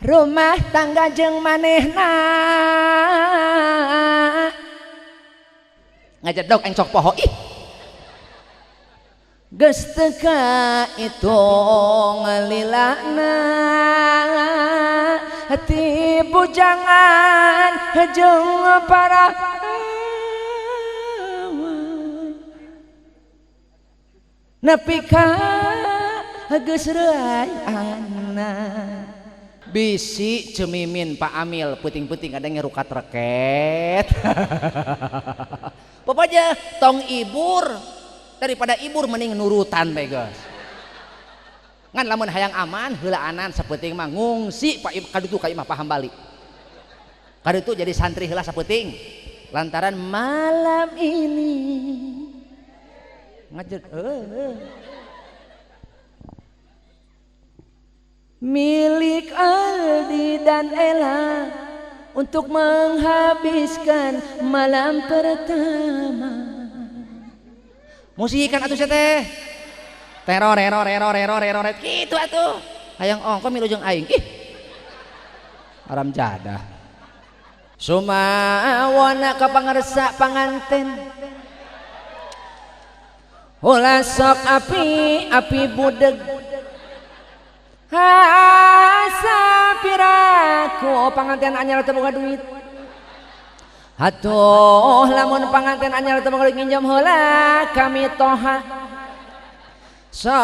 Rumah tangga jeung manehna ngajedog encok poho ih geus teu kaitung lilana ti bujangan jeung para nepi ka geus reuay anak. Bisi cemimin Pak Amil puting-puting ada ngerukat reket. Pokoknya tong ibur, daripada ibur mending nurutan bae geus. Ngan lamun hayang aman heulaanan sapenting mah ngungsi Pak kadutu ka imah Pak Hambali. Kadutu jadi santri heula sapenting. Lantaran malam ini ngajeg milik Aldi dan Ella untuk menghabiskan malam pertama. Musikan atuh teh. Teror eror eror eror eror kitu atuh. Hayang ongko milu jeung aing. Ih. Haram jadah. Sumawana ka pangarsa panganten. Ulah sok api api budeg. Hasapiraku panganten anyar teu boga duit. Atuh lamun panganten anyar teu boga duit nginjem heula kami toha. Sok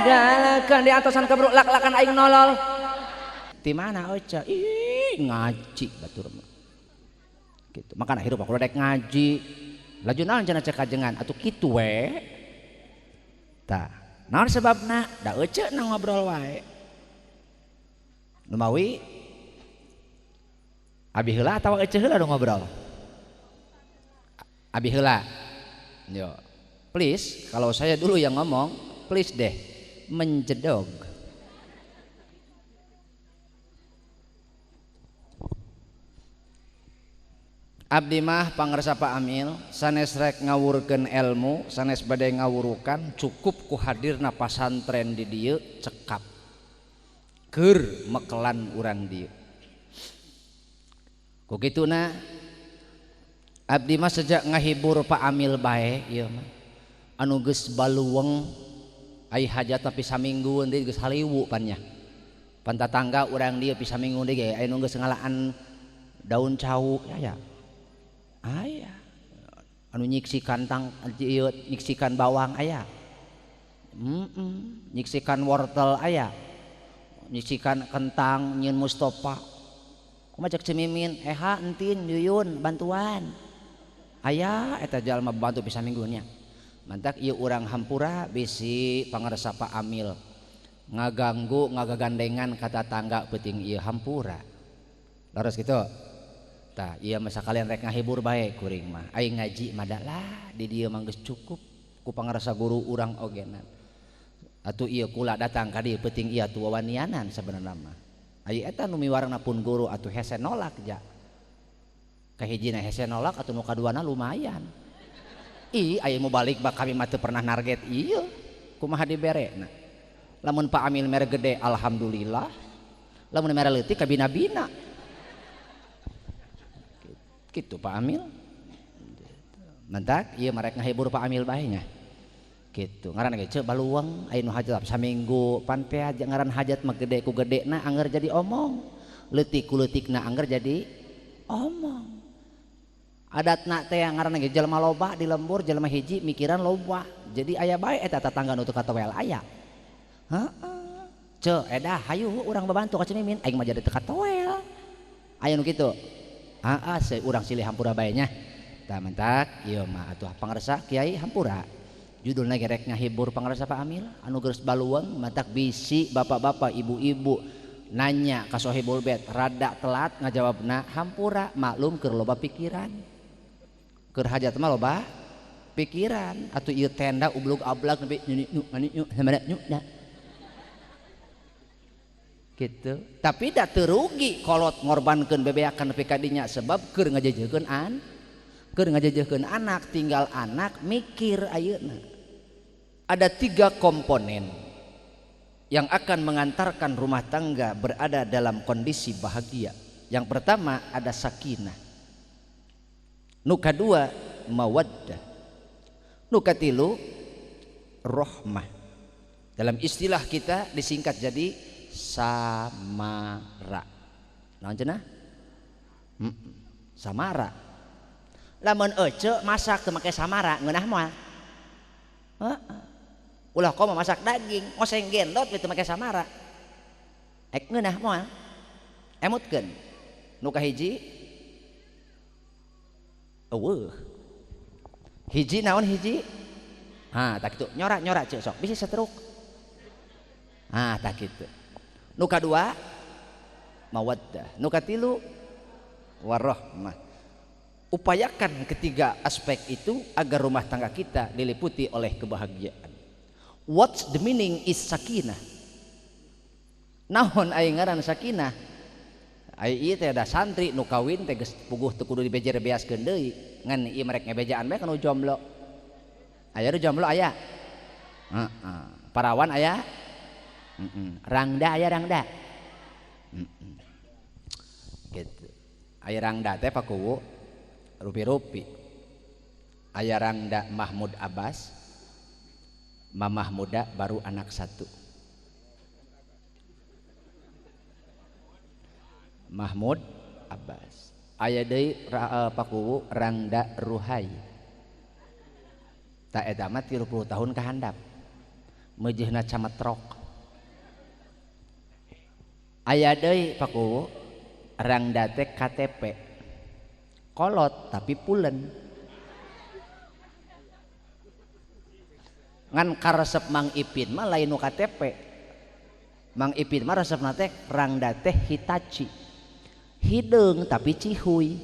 galakan di atosan kebruk lak-lakan aing nolol. Di mana oca? Ih ngaji batur mah. Gitu. Makana hirup aku rek ngaji. Laju naon cenah cek kajengan atuh kitu we. Tah, naon sebabna? Da ece na ngobrol wae. Numawi abi heula atawa ece heula nu ngobrol? Abi heula. Yo. Please, kalau saya dulu yang ngomong, please deh menjedog. Abdi mah pangersa Pak Amil sanes rek ngawurkeun ilmu sanes bade ngawurukan cukup ku hadirna pasantren di dieu cekap keur mekelan urang dieu. Ku kituna abdi mah sejak ngahibur Pak Amil bae ieu mah anu geus baluweng ai hajat tapi saminggueun deui geus haliwu pan nya. Pan tatangga urang dieu bisa saminggu deui ge aya nu geus ngalaan daun cau ya ya. Aya anu nyiksikan tang ieu nyiksikan bawang aya. Nyiksikan wortel aya. Nyiksikan kentang nyieun Mustofa. Kumaha cek Cemimin, eha entin yuyun bantuan. Aya eta jalma bantu bisa minggunya. Mantak ieu urang hampura bisi pangarsa Pak Amil ngaganggu ngagagandengan ka tatangga peuting ieu hampura. Leres kitu. Tah ieu mah sakalian rek ngahibur bae kuring mah. Aing ngaji mah da lah di dieu mah geus cukup ku pangarsa guru urang ogenan. Atuh ieu kula datang ka dieu peuting ieu atuh wawanianan sabenerna mah. Aya eta nu miwarangna pun guru atuh hese nolak ja. Kahijina hese nolak atuh nu kaduana lumayan. Ih aya mau balik mah kami mah teu pernah narget ieu. Kumaha diberena. Lamun Pak Amil mere gede alhamdulillah. Lamun mere leutik kabina-bina. Gitu Pak Amil. Mentak ieu marek ngahibur Pak Amil bae nya. Gitu. Ngaran ge ceu baluang aya nu hajat saminggu pan teh ngaran hajat mah gede ku gedena angger jadi omong. Leutik ku leutikna angger jadi omong. Adatna teh ngaran ge jelema loba di lembur jelema hiji mikiran loba. Jadi aya bae eta tatangga nu teu katowel aya. Heeh. Ceu edah hayu urang babantu ka Cemimin aing mah jadi teu katoel. Aya nu kitu. Heeh, urang silih hampura bae nya. Tah mentak ieu mah atuh pangarsa Kiai hampura. Judulna ge rek ngahibur pangarsa Pak Amil anu geus baluang matak bisi bapak-bapak ibu-ibu nanya ka sohibul bait rada telat ngajawabna hampura maklum keur loba pikiran. Keur hajat mah loba pikiran atuh ieu tenda ublug ablag nepi nyu nyu nyu nyu nya. Gitu. Tapi da teu rugi kolot ngorbankeun bebeakan nepi ka dinya sebab keur ngajejeukeun an keur ngajejeukeun anak tinggal anak mikir ayeuna. Ada 3 komponen yang akan mengantarkan rumah tangga berada dalam kondisi bahagia. Yang pertama ada sakinah. Nu kadua mawaddah. Nu katilu rahmah. Dalam istilah kita disingkat jadi samara. Naon cenah? Samara. Lamun ece masak teu make samara ngeunah moal. Heeh. Ulah komo masak daging, ngoseng gendot teu make samara. Ek ngeunah moal. Emutkeun. Nu kahiji eueuh. Hiji naon hiji? Ha, tak kitu. Nyora-nyora ceu sok, bisa setruk. Ha, tak kitu. Nu kadua mawaddah, nu katilu warahmah. Upayakan ketiga aspek itu agar rumah tangga kita diliputi oleh kebahagiaan. What's the meaning is sakinah? Naon aing ngaran sakinah? Ai ieu teh da santri nu kawin teh geus puguh teu kudu dibejer-beaskeun deui. Ngan ieu merek ngebejaan bae kanu jomblo. Aya nu jomblo aya? Heeh. Parawan aya? Heeh. Rangda aya rangda? Heeh. Gitu. Aya rangda teh pakuwu rupi-rupi. Aya rangda Mahmud Abbas, mamah muda baru anak 1. Mahmud Abbas. Aya deui pakuwu rangda Ruhai. Ta eta mah 30 tahun kahandap. Meujeuhna cametrok. Aya deui pakuwu rangda teh KTP. Kolot tapi pulen. Ngan karesep Mang Ipin mah lain nu KTP. Mang Ipin mah resepna teh rangda teh Hitachi. Hideung tapi cihuy.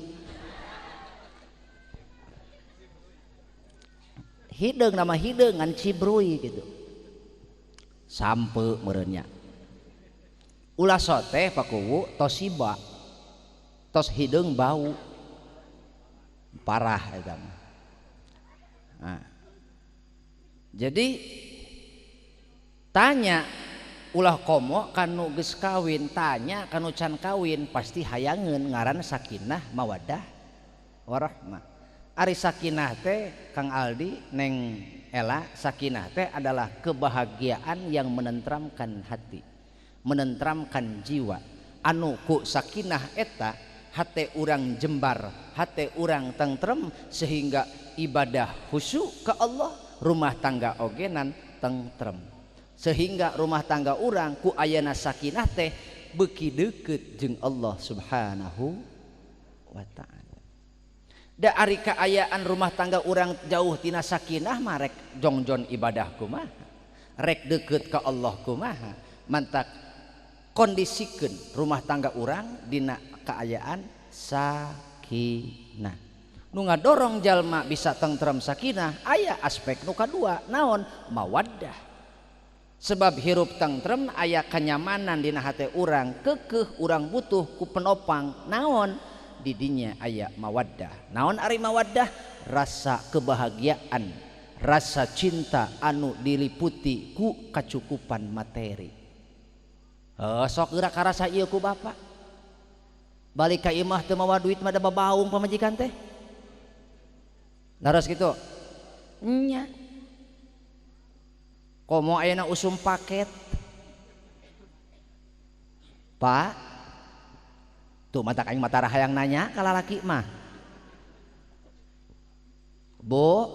Hideung nama hideung ngan cibrui gitu. Sampe meureunnya. Ulah sote pakuwu Toshiba. Tos hideung bau. Parah eta mah. Nah. Jadi tanya ulah komo kanu geus kawin, tanya kanu can kawin pasti hayangeun ngaran sakinah mawaddah warahmah. Ari sakinah teh Kang Aldi Neng Ela, sakinah teh adalah kebahagiaan yang menentramkan hati, menentramkan jiwa. Anu ku sakinah eta hate urang jembar, hate urang tentrem sehingga ibadah khusyuk ke Allah, rumah tangga ogenan tentrem. Sehingga rumah tangga urang ku ayana sakinah teh beuki deukeut jeung Allah Subhanahu wa ta'ala. Da ari kaayaan rumah tangga urang jauh tina sakinah mah rek jongjon ibadah kumaha, rek deukeut ka Allah kumaha. Mantak kondisikeun rumah tangga urang dina kaayaan sakinah. Nu ngadorong jalma bisa tentrem sakinah aya aspek nu kadua naon? Mawaddah. Sebab hirup tentrem aya kenyamanan dina hate urang, keukeuh urang butuh ku penopang naon? Didinya aya mawaddah. Naon ari mawaddah? Rasa kebahagiaan, rasa cinta anu diliputi ku kacukupan materi. Sok geura karasa ieu ku bapak. Balik ka imah teu mawa duit mah da babaung pamajikan teh. Laras kitu. Nya. Komo ayeuna usum paket. Pak, tuh mata aing matara hayang nanya ka lalaki mah. Bu,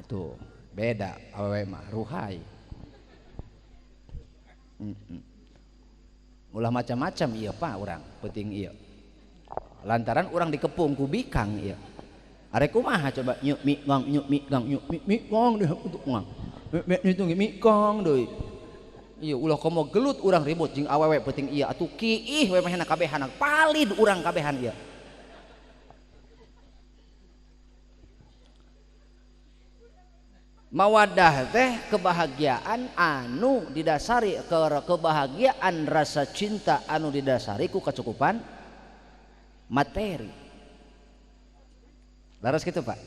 tuh beda awewe mah ruhai. Ulah macam-macam ieu Pak urang, penting ieu. Lantaran urang dikepung ku bikang ieu. Arek kumaha coba nyuk mi gang nyuk mi gang nyuk mi mi gang deh untuk ngang. Mi mi itu mi gang deui. Iya ulah komo gelut urang ribut jeung awewe penting ieu atuh kiih we mehna kabehan palid urang kabehan ieu. Mawaddah teh kebahagiaan anu didasari kebahagiaan rasa cinta anu didasari ku kecukupan materi. Laras gitu Pak.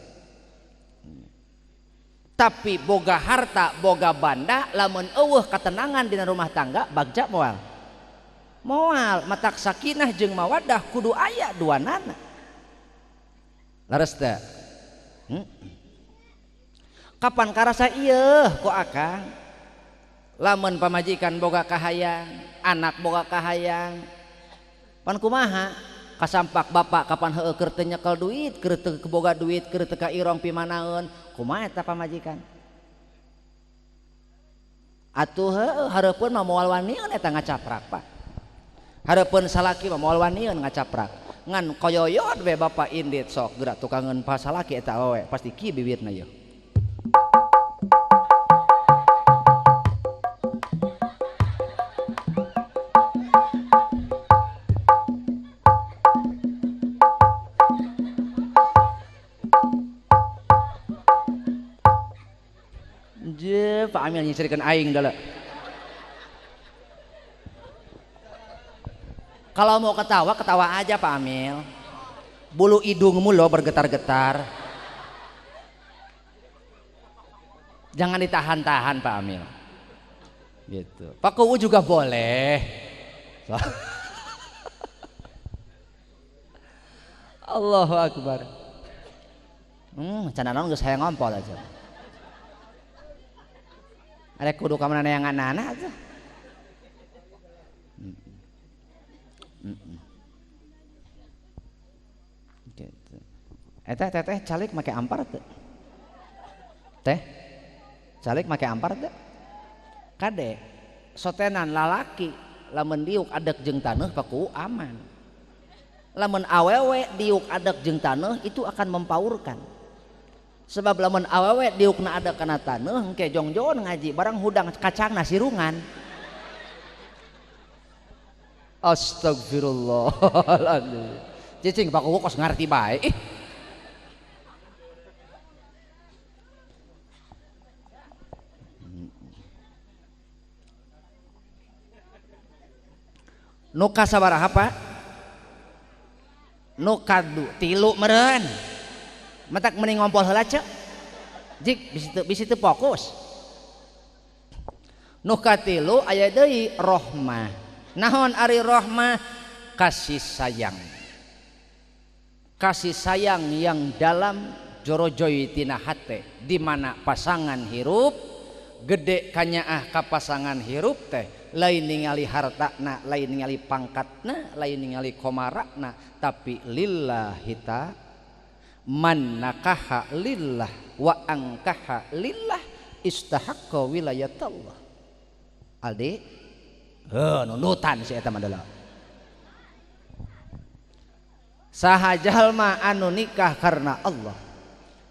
Tapi boga harta, boga banda, lamun eueuh katenangan dina rumah tangga bagja moal. Moal matak sakinah jeung mawaddah kudu aya duanana. Leres teu? Kapan karasa ieu ku akang? Lamun pamajikan boga kahayang, anak boga kahayang. Pan kumaha? Kasampak bapak kapan heueuh keur teu nyekel duit, keur teu boga duit, keur teu ka irong pimanaeun, kumaha eta pamajikan? Atuh heueuh hareupeun mah moal wanieun eta ngacaprak, Pak. Hareupeun salaki mah moal wanieun ngacaprak. Ngan koyoyot we bapak indit sok geura tukangeun pa salaki eta awewe, pasti kieu bibirna yeuh. Pak Amil nyisirkan aing dala. Kalau mau ketawa, ketawa aja Pak Amil. Bulu hidungmu lo bergetar-getar. Jangan ditahan-tahan Pak Amil. Gitu. Pak Kuwu juga boleh. Allahu Akbar. Canda naon geus hayang ngompol aja. Ada kudu ka mana yang anak-anak tuh. Gitu. Eta teteh calik make ampar teu? Teh calik make ampar teu? Kade sotenan lalaki lamun diuk adek jeung taneuh paku aman. Lamun awewe diuk adek jeung taneuh itu akan mempaurkan. Sebab lamun awewe diukna ada kana taneuh engke jongjon ngaji barang hudang kacangna sirungan. Astagfirullahaladzim. Cicing Pak Kuwu kos ngarti bae. Ih. Nu kasabaraha Pak? Nu kadu tilu meureun. Matak mending ngompol heula cek. Jik bisi teu fokus. Nu katilu aya deui rohmah. Naon ari rohmah? Kasih sayang. Kasih sayang yang dalam jorojoi tina hate, di mana pasangan hirup gede kanyaah ka pasangan hirup teh lain ningali hartana, lain ningali pangkatna, lain ningali komarana, tapi lillahi ta'ala. Man nakaha lillah wa angkaha lillah istahaqqa wilayatallah. Aldi heuh nundutan si eta mah deuleu. Saha jalma anu nikah karena Allah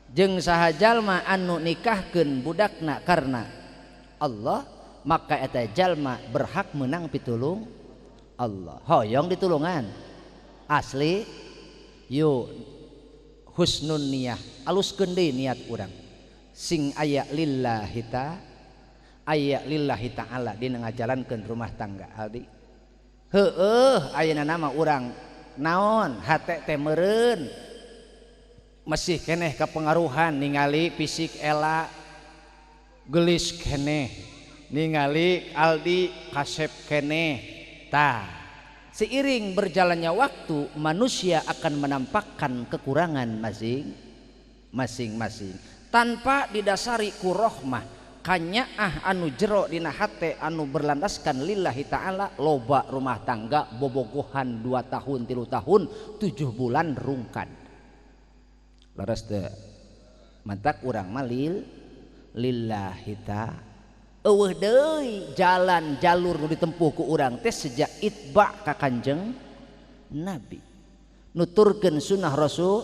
jeung saha jalma anu nikahkeun budakna karena Allah, maka eta jalma berhak menang pitulung Allah. Hoyong ditulungan asli yuk husnun niyah, aluskeun deui niat urang sing aya lillahi ta, aya lillahi ta'ala dina ngajalankeun rumah tangga. Aldi heueuh ayeuna nama urang naon hate teh meureun masih keneh kapengaruhan ningali fisik ela geulis keneh ningali Aldi kasep keneh. Tah seiring berjalannya waktu manusia akan menampakkan kekurangan masing-masing tanpa didasari ku rohmah kanyaah anu jero dina hate anu berlandaskan lillahi ta'ala. Loba rumah tangga bobogohan 2 tahun 3 tahun 7 bulan rungkad. Leres teu? Mantak urang mah lillahi ta'ala. Eueuh deui jalan jalur nu ditempuh ku urang teh sejak itba ka Kanjeng Nabi, nuturkeun sunnah Rasul,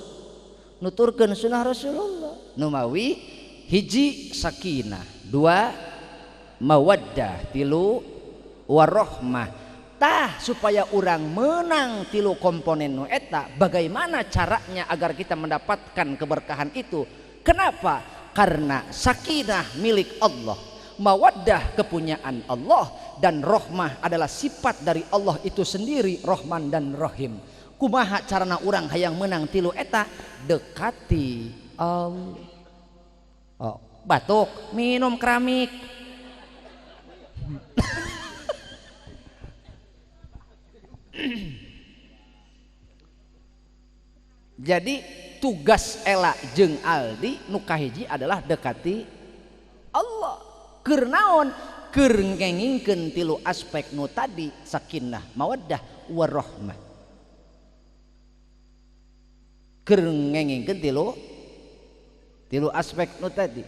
nuturkeun sunnah Rasulullah. Numawi hiji sakinah, 2 mawaddah, 3 warohmah. Tah supaya urang menang 3 komponen nu eta, bagaimana caranya agar kita mendapatkan keberkahan itu? Kenapa? Karena sakinah milik Allah, mawaddah kepunyaan Allah, dan rohmah adalah sifat dari Allah itu sendiri, Rohman dan Rohim. Kumaha carana urang hayang menang 3 eta? Dekati Allah. Oh, Batuk, minum keramik. Jadi tugas Ela jeung Aldi nu kahiji adalah dekati Allah. Keur naon? Keur ngengingkeun tilu aspek nu tadi, sakinah, mawaddah, warahmah. Keur ngengingkeun tilu aspek nu tadi.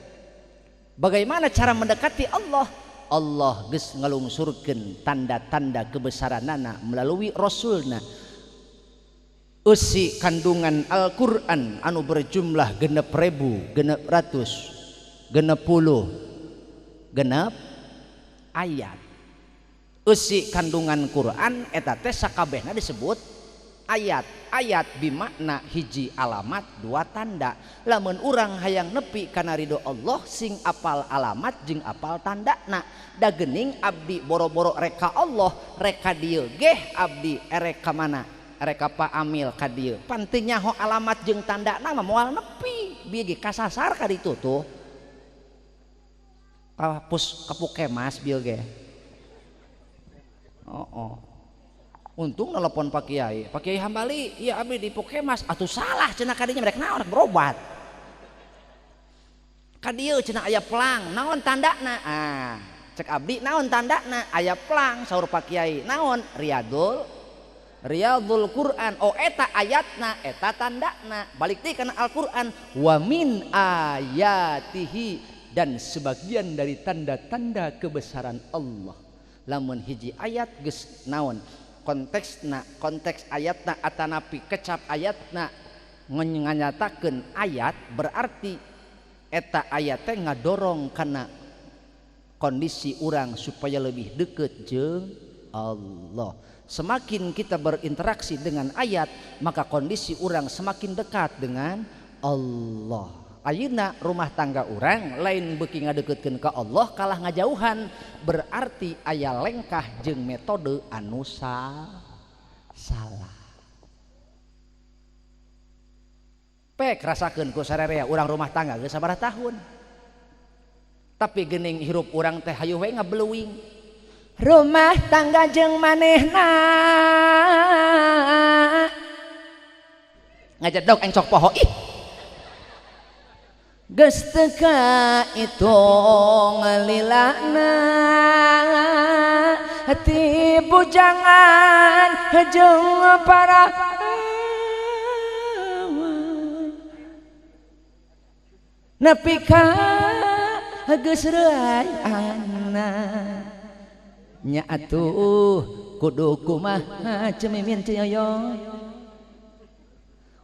Bagaimana cara mendekati Allah? Allah geus ngalungsurkeun tanda-tanda kebesaranana melalui rasulna. Eusi kandungan Al-Qur'an anu berjumlah 6.666 ayat. Eusi kandungan Quran eta teh sakabehna disebut ayat. Ayat bimakna hiji alamat, dua tanda. Lamun urang hayang nepi kana ridho Allah sing apal alamat jeung apal tandana. Da geuning abdi boro-boro reka Allah, reka dieu geh abdi erek ka mana? Erek ka Pak Amil ka dieu. Pan teu nyaho alamat jeung tandana mah moal nepi. Bieu ge kasasar ka ditu tuh. Kapus kapukemas bieu ge. Oh. Untung nelpon Pak Kiai. Pak Kiai Hambali, iya abdi di Pukemas. Atuh salah cenah kadinya mereka naon berobat. Ka dieu cenah aya pelang, naon tandana? Ah, cek abdi naon tandana? Aya pelang saur Pak Kiai. Naon? Riyadul Quran. Oh eta ayatna, eta tandana. Balik deui kana Al-Qur'an, wa min ayatihi, dan sebagian dari tanda-tanda kebesaran Allah. Lamun hiji ayat geus naon? Konteksna, konteks ayatna atanapi kecap ayatna nganyatakeun ayat berarti eta ayat teh ngadorong kana kondisi urang supaya lebih deket jeung Allah. Semakin kita berinteraksi dengan ayat, maka kondisi urang semakin dekat dengan Allah. Ayeuna rumah tangga urang lain beuki ngadeukeutkeun ka Allah kalah ngajauhan, berarti aya lengkah jeung metode anu salah. Pek rasakeun ku sararea urang rumah tangga geus sabaraha tahun. Tapi geuning hirup urang teh hayu we ngabeluing. Rumah tangga jeung manehna ngajedog encok poho ih. Geus teu kaitung lilana ti bujangan jeung para nepi ka geus reuay anak nya atuh kudu kumaha cemimin ceyoyo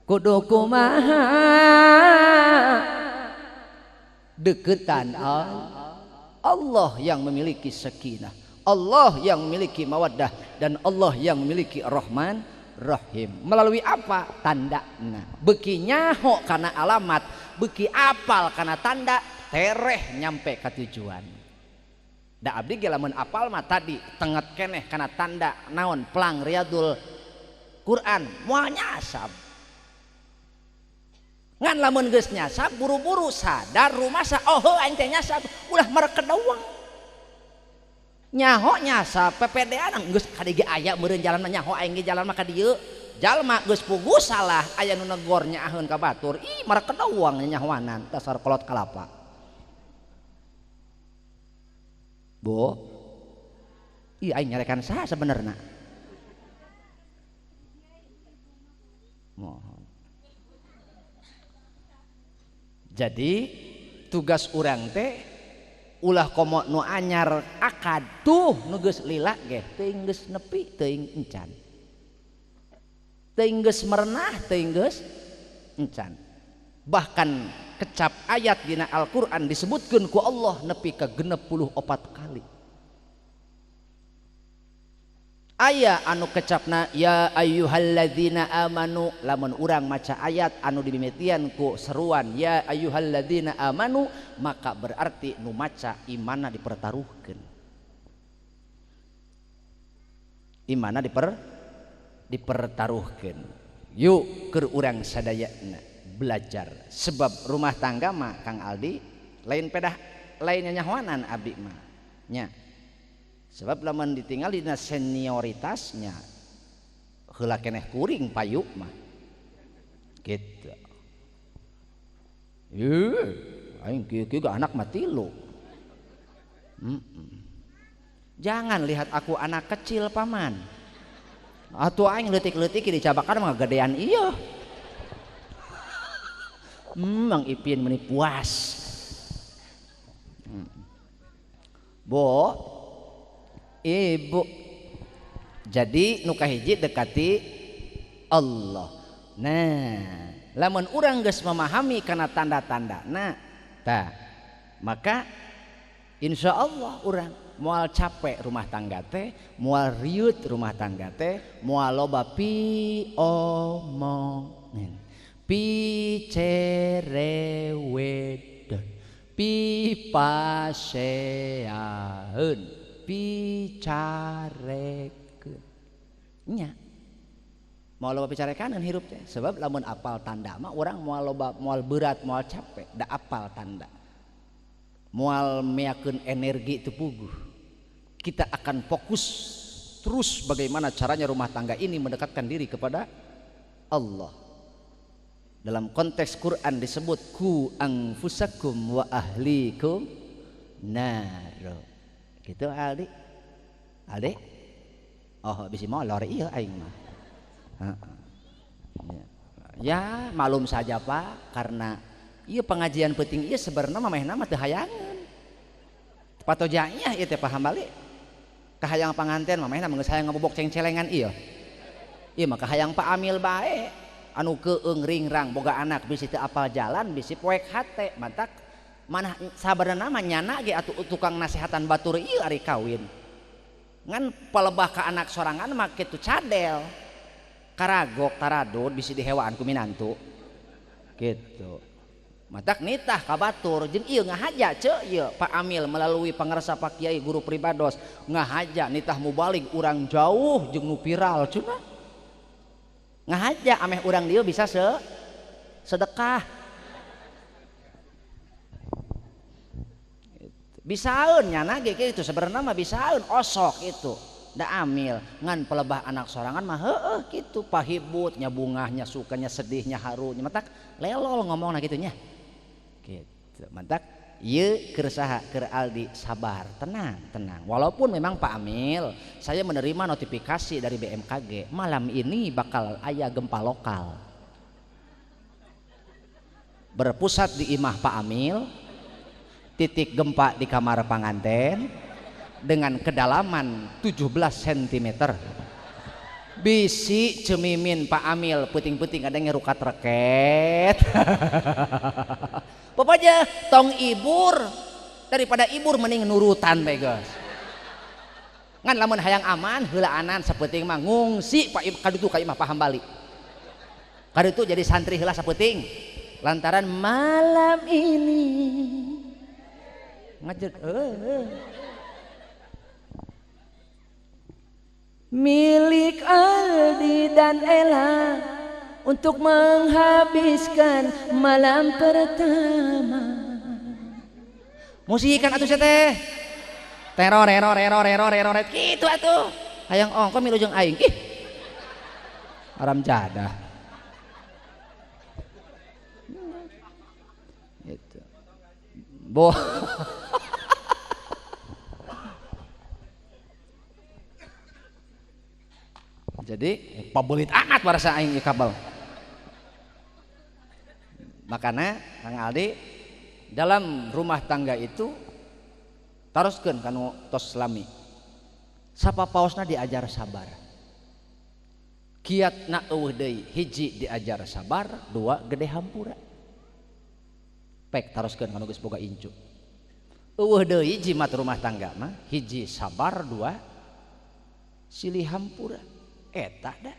kudu kumaha deketan Allah yang memiliki sakinah, Allah yang memiliki mawaddah, dan Allah yang memiliki Rahman Rahim. Melalui apa? Tandana. Beuki nyaho kana alamat, beuki apal kana tanda, tereh nyampe ka tujuan. Da abdi ge lamun apal mah tadi tenget keneh kana tanda naon pelang Riyadul Quran, moal nyasab. Ngan lamun geus nyasab buru-buru sadar rumasa oh heuh aing teh nyasab ulah merekedeweng. Nyaho nyasab PPD-an geus ka dieu aya meureun jalan mah nyaho aing ge jalan mah ka dieu. Jalma geus puguh salah aya nu negor nyaaheun ka batur ih merekedeweng nyahoanan dasar kolot kalapa. Bo ih aing nyarekan saha sebenarna. Mohon. Jadi tugas urang teh ulah komo nu anyar akad tuh nu geus lila ge teuing geus nepi teuing encan. Teuing geus merenah teuing geus encan. Bahkan kecap ayat dina Al-Qur'an disebutkeun ku Allah nepi ka 64 kali. Aya anu kecapna ya ayyuhalladzina amanu, lamun urang maca ayat anu dimimitian ku seruan ya ayyuhalladzina amanu maka berarti nu maca imanna dipertaruhkeun. Imanna dipertaruhkeun. Yuk keur urang sadayana belajar sebab rumah tangga mah Kang Aldi Lain pedah lain nyahoanan abdi mah nya. Sebab lamun ditinggal dina senioritasnya heula keneh kuring payu mah. Gitu. Aing kieu-kieu anak mah tilu. Jangan lihat aku anak kecil paman. Atuh aing leutik-leutik dicabakan mah gedean ieu. Mang Ipin meni puas. Bo, ibu. Jadi nu kahiji dekati Allah. Nah, lamun urang geus memahami kana tanda-tanda, nah, tah, maka insya Allah urang moal capek rumah tangga teh, moal riut rumah tangga teh, moal loba pi omongin, pi cerewedon, pi paseaeun, pi carekeun. Nya. Moal loba picarekaneun hirup teh, sebab lamun apal tanda mah urang moal loba moal berat, moal capek, da apal tanda. Moal meakeun energi teu puguh. Kita akan fokus terus bagaimana caranya rumah tangga ini mendekatkan diri kepada Allah. Dalam konteks Quran disebut ku anfusakum wa ahlikum naro. Gitu Aldi. Aldi? Oh, bisi molor ieu aing mah. Ya, malum saja Pak, karena ieu pengajian penting ieu sebenarnya mamehna mah teu hayangeun. Patojanya ieu teh paham balik. Kahayang panganten mamehna mah geus hayang ngabobok cengcelengan ieu. Ieu mah kahayang Pak Amil bae. Anu keung ringrang boga anak bisi teu apal jalan bisi poek hate mantak manah sabarna mah nyana ge atuh tukang nasehatan batur ieu ari kawin. Ngan palebah ka anak sorangan mah kitu cadel. Karagok taradud bisi dihewaan ku minantu. Gitu. Matak nitah ka batur jeung ieu ngahaja ceu ieu Pak Amil melalui pangarsa Pak Kiai guru pribados ngahaja nitah mubalig urang jauh jeung nu viral cenah. Ngahaja ameh urang dieu bisa sedekah. Bisaeun nyana ge kitu sebenarnya mah bisaeun osok itu. Da amil ngan pelebah anak sorangan mah heueuh kitu pahibut nya bungahnya sukanya sedihnya harunya matak lelol ngomongna kitu nya. Gitu. Mantak ieu keur saha keur Aldi sabar tenang tenang. Walaupun memang Pak Amil saya menerima notifikasi dari BMKG malam ini bakal aya gempa lokal. Berpusat di imah Pak Amil, titik gempa di kamar panganten dengan kedalaman 17 cm. Bisi cemimin Pak Amil puting-puting ada ngerukat reket. Pokoknya tong ibur daripada ibur mending nurutan bae geus. Ngan lamun hayang aman heulaanan sapenting mah ngungsi Pak kadutu ka imah Pak Hambali. Kadutu jadi santri heula sapenting lantaran malam ini ngajet milik Aldi dan Ella untuk menghabiskan malam pertama. Musikan atuh teh. Teror eror eror eror eror kitu atuh. Hayang ongko milu jeung aing. Ih. Haram jadah. Gitu. Boh. Jadi pabelit amat barasa aing ieu kabel. Makana Kang Aldi dalam rumah tangga itu taroskeun kanu tos lami. Sapapaosna diajar sabar. Kiatna eueuh deui, hiji diajar sabar, dua gede hampura. Pek taroskeun kanu geus boga incu. Eueuh deui jimat rumah tangga mah, hiji sabar, dua silih hampura. Eta dah.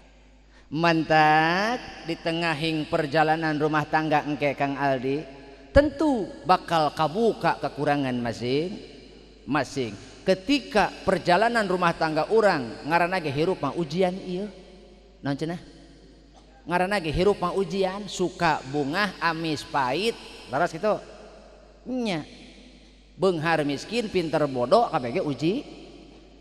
Mantak di tengahing perjalanan rumah tangga engke Kang Aldi tentu bakal kabuka kekurangan masing-masing. Ketika perjalanan rumah tangga urang ngaranna ge hirup mah ujian ieu. Naon cenah? Ngaranna ge hirup mah ujian, suka bungah amis pahit, laras kitu. Nya beunghar miskin pinter bodoh kabeh ge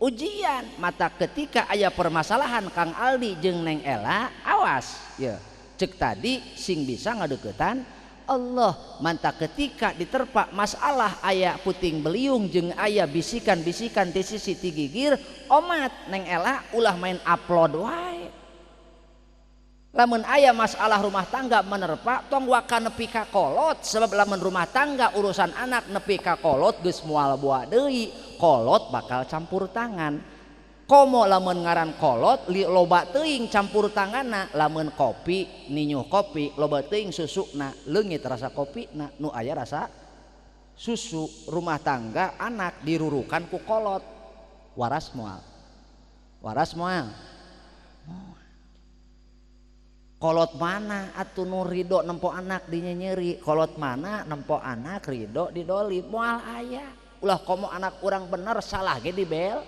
ujian. Mata ketika aya permasalahan Kang Aldi jeung Neng Ela awas ya cek tadi sing bisa ngadeukeutan Allah. Manta ketika diterpa masalah aya puting beliung jeung aya bisikan-bisikan ti sisi ti gigir omat Neng Ela ulah main upload wae. Lamun aya masalah rumah tangga menerpa tong waka nepi ka kolot, sebab lamun rumah tangga urusan anak nepi ka kolot geus moal boa deui, kolot bakal campur tangan. Komo lamun ngaran kolot loba teuing campur tanganna, lamun kopi ninyuh kopi loba teuing susuna leungit rasa kopina nu aya rasa susu. Rumah tangga anak dirurukan ku kolot, waras moal, waras moal. Kolot mana atuh nu ridho nempo anak dinyenyeri, kolot mana nempo anak ridho didoli, moal aya. Ulah komo anak urang bener salah ge dibela.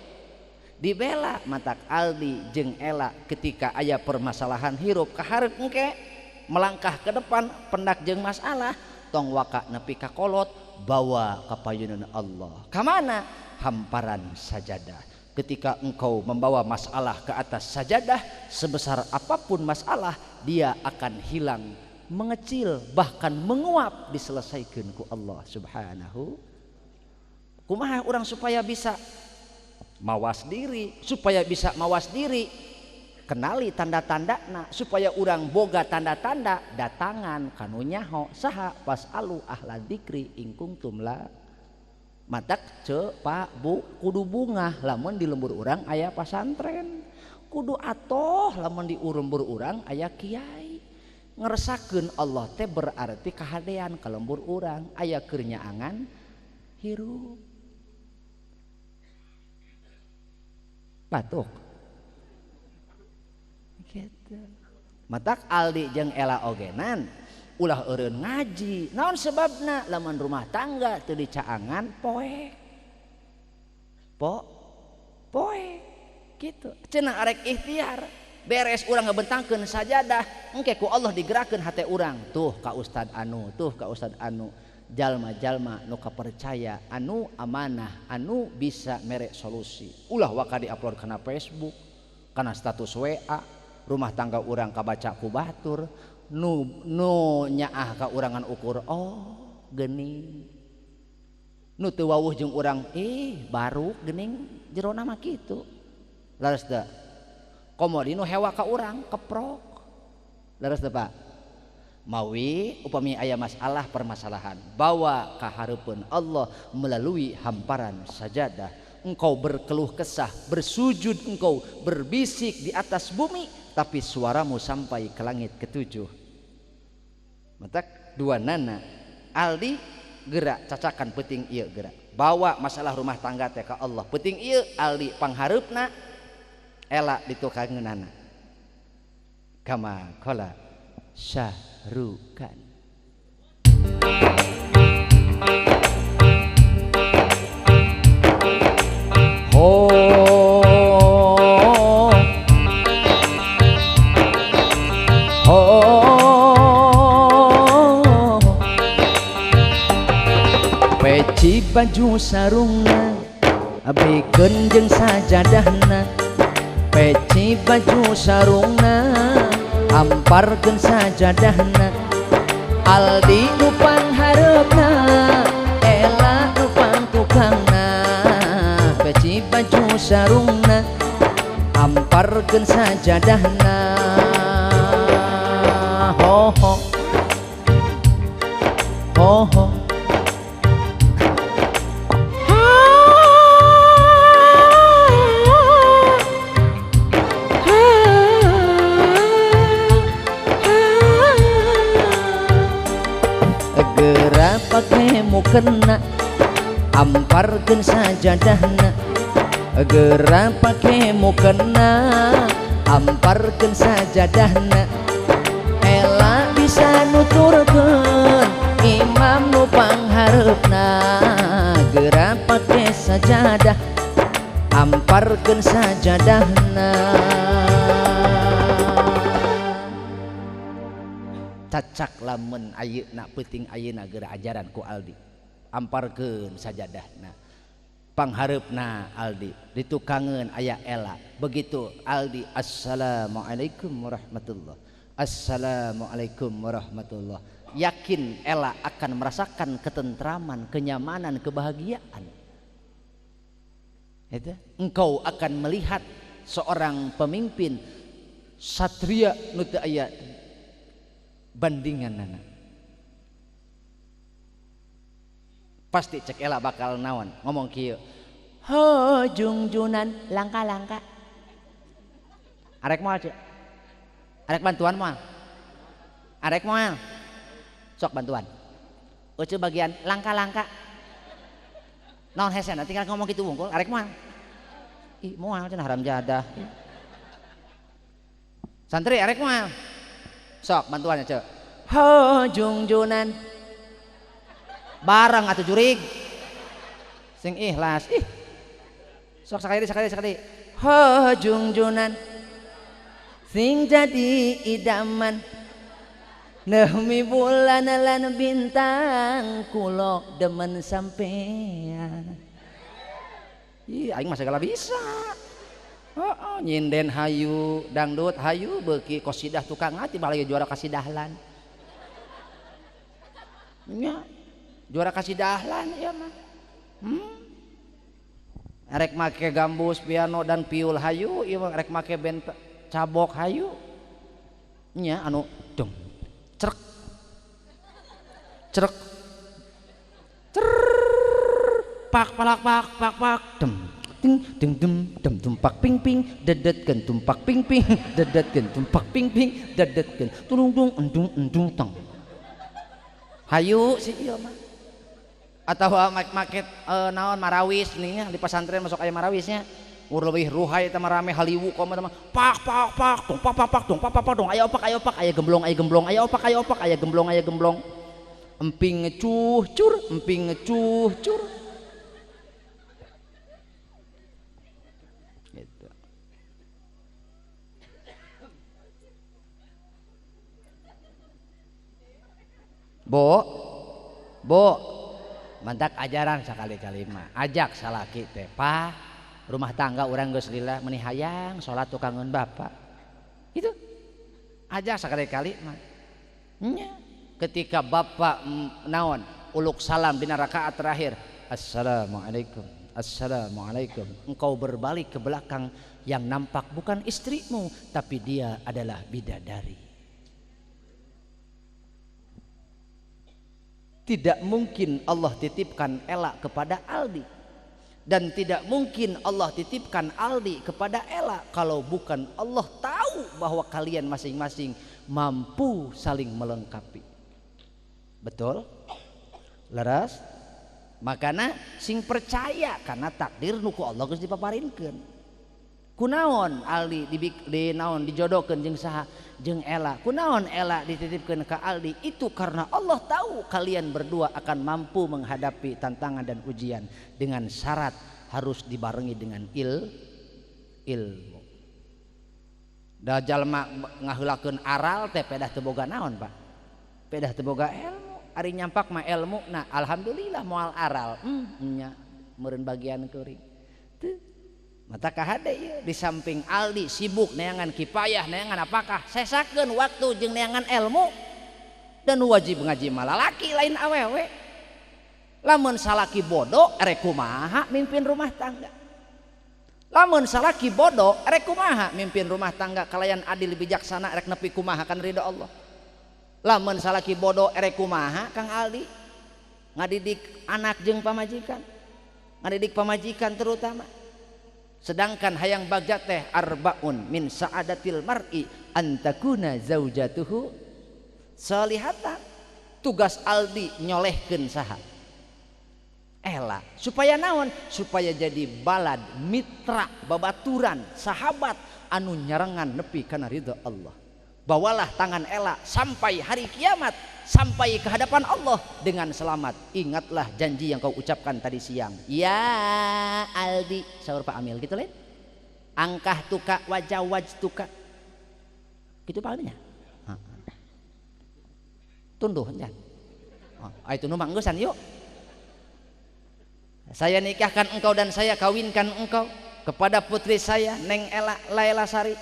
Matak Aldi jeung Ela ketika aya permasalahan hirup kaharep engke melangkah ke depan pendak jeung masalah tong waka nepi ka kolot, bawa ka payunan Allah. Ka mana? Hamparan sajadah. Ketika engkau membawa masalah ke atas sajadah, sebesar apapun masalah, dia akan hilang, mengecil, bahkan menguap, diselesaikan ku Allah Subhanahu. Kumaha orang supaya bisa mawas diri, supaya bisa mawas diri, kenali tanda-tandana, supaya orang boga tanda-tanda datangan kanu nyaho saha fasalu ahla dzikri in kuntum la. Matak ce pak bu kudu bungah lamun di lembur urang aya pasantren, kudu atoh lamun di lembur urang aya kiai. Ngeresakeun Allah teh berarti kahadean ka lembur urang aya keur nyaangan hirup. Batuk gitu. Matak Aldi jeung Ela ogenan ulah eureun ngaji. Naon sebabna? Lamun rumah tangga teu dicaangan poek. Poek gitu. Cenah arek ikhtiar, beres urang ngebentangkeun sajadah, engke ku Allah digerakkeun hate urang. Tuh ka ustad anu, tuh ka ustad anu. Jalma-jalma nu kapercaya, anu amanah, anu bisa mere solusi. Ulah waka diupload kana Facebook, kana status WA, rumah tangga urang kabaca ku batur. Nu nyaah ka urangan ukur oh geuning, nu teu wawuh jeung urang ih baru geuning jerona mah kitu. Leres teu? Komo di nu hewa ka urang keprok. Leres teu Pak? Mawi upami aya masalah permasalahan bawa ka hareupeun Allah melalui hamparan sajadah. Engkau berkeluh kesah, bersujud engkau, berbisik di atas bumi, tapi suaramu sampai ke langit ketujuh. Matak dua nana Aldi gerak cacakan penting ieu gerak bawa masalah rumah tangga teh ka Allah penting ieu Aldi panghareupna, Ela ditukangeunana. Kama qala Syahrukan. Ho ho peci baju sarungna bikeun jeung sajadahna, peci baju sarungna amparkeun sajadahna. Aldi nu panghareupna, Ela nu pangtukangna, peci baju sarungna amparkeun sajadahna. Ho ho ho ho. Geura pake mukena amparkeun sajadahna, geura pake mukena amparkeun sajadahna. Ela bisa nuturkeun imam nu panghareupna, geura pake sajadah amparkeun sajadahna. Cacak lamun ayeuna peuting ayeuna geura ajaran ku Aldi. Amparkeun sajadahna. Panghareupna Aldi ditukangeun aya Ella. Begitu Aldi assalamualaikum warahmatullah. Assalamualaikum warahmatullah. Yakin Ella akan merasakan ketentraman, kenyamanan, kebahagiaan. Itu. Engkau akan melihat seorang pemimpin satria nu teu aya bandinganana. Pasti cek Ella bakal naon ngomong kieu. Ho jungjunan langka-langka. Arek moal cek. Arek bantuan moal. Arek moal. Sok bantuan. Ucu bagian langka-langka. Naon hese tinggal ngomong kitu wungkul arek moal. Ih moal cenah haram jadah. Santri arek moal. Sok bantuannya cek. Ho jungjunan. Bareng atuh jurig. Sing ikhlas. Ih. Sok sakali sakali sakali. Ho jungjunan. Sing jadi idaman. Nehmi bulan lan bintang kulo demen sampean. Ih aing mah segala bisa. Heeh, nyinden hayu, dangdut hayu, beuki kosidah tukang ati malah juara kasidahlan. Nya, juara kasidahlan ieu mah. Rek make gambus, piano dan piul hayu, ieu mah rek make band cabok hayu. Nya anu dong cerek cerek cer pak palak pak pak pak dem ting ding dem dem tumpak ping ping dedetkeun tumpak ping ping dedetkeun tumpak ping ping dedetkeun tulung dung endung endung tong hayu si ieu mah. Atau make naon marawis nih di pesantren masuk aya marawisnya leuwih ruhai eta mah rame haliwu komo mah pak pak pak dong pak pak pak dong pak pak pak dong aya opak aya opak aya gemblong aya gemblong aya opak aya opak aya gemblong aya gemblong emping ngecuh cur emping ngecuh cur gitu. Bo bo mantak ajaran sakali-kali mah ajak salaki teh pa rumah tangga urang geus lila meuni hayang salat tukangeun bapak. Itu aja sakali-kali mah. Nya ketika bapak naon uluk salam dina rakaat terakhir assalamualaikum assalamualaikum, engkau berbalik ke belakang yang nampak bukan istrimu tapi dia adalah bidadari. Tidak mungkin Allah titipkan Ella kepada Aldi dan tidak mungkin Allah titipkan Aldi kepada Ella kalau bukan Allah tahu bahwa kalian masing-masing mampu saling melengkapi. Betul? Leres? Makana sing percaya karena takdir nu ku Allah geus dipaparinkeun. Kunaon Aldi di naon dijodohkeun jeung saha? Jeung Ella. Kunaon Ella dititipkeun ka Aldi? Itu karena Allah tahu kalian berdua akan mampu menghadapi tantangan dan ujian dengan syarat harus dibarengi dengan ilmu. Da jalma ngaheulakeun aral teh pedah teu boga naon, Pak? Pedah teu boga ilmu. Ari nyampak mah ilmu, nah alhamdulillah moal aral. Nya meureun bagian keuring. Teu mata kahade ieu di samping Aldi sibuk neangan kipayah neangan apakah sesakeun waktu jeung neangan ilmu dan wajib ngaji mah lalaki lain awewe. Lamun salaki bodoh rek kumaha mimpin rumah tangga. Lamun salaki bodoh rek kumaha mimpin rumah tangga kalayan adil bijaksana rek nepi kumaha kan ridho Allah. Lamun salaki bodoh rek kumaha Kang Aldi ngadidik anak jeung pamajikan, ngadidik pamajikan terutama. Sedangkan hayang bagja teh arbaun min sa'adatil mar'i antakuna zaujatuhu solihatan. Tugas Aldi nyolehkeun saha? Ella. Supaya naon? Supaya jadi balad, mitra, babaturan, sahabat anu nyarengan nepi kana ridha Allah. Bawalah tangan Ella sampai hari kiamat, sampai ke hadapan Allah dengan selamat. Ingatlah janji yang kau ucapkan tadi siang. Ya Aldi, sahur Pak Amil gitu lain. Angkah tuka wajah waj tuka. Gitu Pak Amilnya. Tunduh nya. Oh, itu nu manggusan yuk. Saya nikahkan engkau dan saya kawinkan engkau kepada putri saya Neng Ela Laila Sari.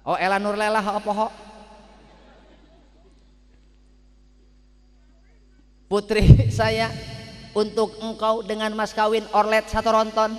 Oh Ela Nur Lela apa ho? Putri saya untuk engkau dengan mas kawin orlet satu ronton.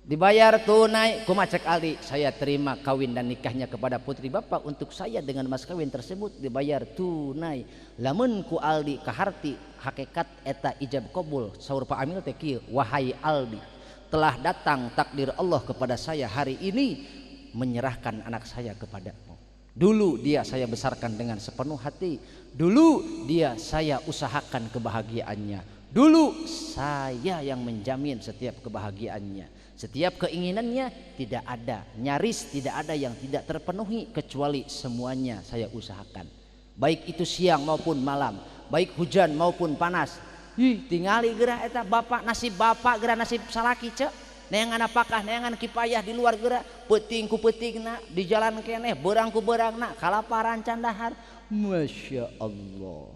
Dibayar tunai, kumaha cek Aldi, saya terima kawin dan nikahnya kepada putri bapak untuk saya dengan mas kawin tersebut dibayar tunai. Lamun ku Aldi kaharti hakikat eta ijab kabul saur Pak Amil teh kieu, wahai Aldi, telah datang takdir Allah kepada saya hari ini menyerahkan anak saya kepadamu. Dulu dia saya besarkan dengan sepenuh hati, dulu dia saya usahakan kebahagiaannya, dulu saya yang menjamin setiap kebahagiaannya. Setiap keinginannya tidak ada, nyaris tidak ada yang tidak terpenuhi kecuali semuanya saya usahakan. Baik itu siang maupun malam, baik hujan maupun panas. Ih, tingali geura eta bapak, nasib bapak geura nasib salaki cek. Neangan apakah, neangan kipayah di luar geura, peuting ku peutingna, di jalan keneh, beurang ku beurangna, kalaparan can dahar. Masya Allah.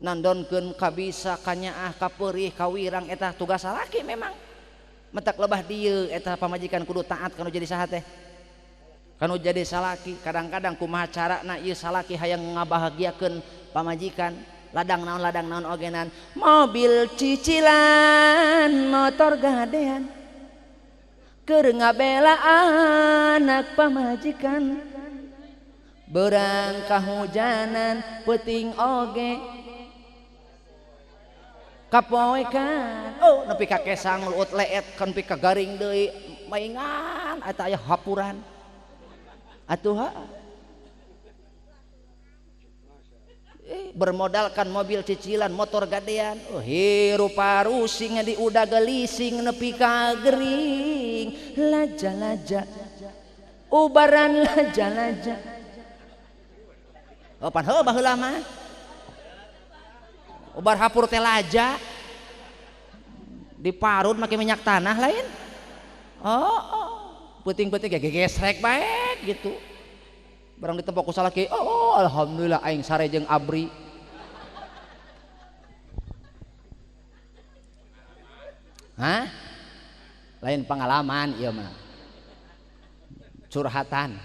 Nandonkeun kabisa kanyaah kapeurih kawirang eta tugas salaki memang. Mentak lebah dieu eta pamajikan kudu taat kanu jadi saha teh, kanu jadi salaki. Kadang-kadang kumaha carana ieu salaki hayang ngabahagiakeun pamajikan, ladang naon ogenan, mobil cicilan, motor gadean, keur ngabela anak pamajikan, beurang kahujanan peuting oge kapoekan. Oh nepi ka kesang luut leet kan nepi ka garing deui maingan eta aya hapuran atuh ha. Bermodalkan mobil cicilan motor gadean, oh hirup parusing di udah gelising nepi ka gering, laja-laja ubaran laja-laja. Oh pan heuh baheula mah ubar hapur teh laja diparut make minyak tanah lain. Oh, oh. Peuting-peuting ge gegesrek bae gitu. Barang ditempok ku salaki, oh alhamdulillah aing sare jeung abri. Hah? Lain pengalaman ieu mah. Curhatan.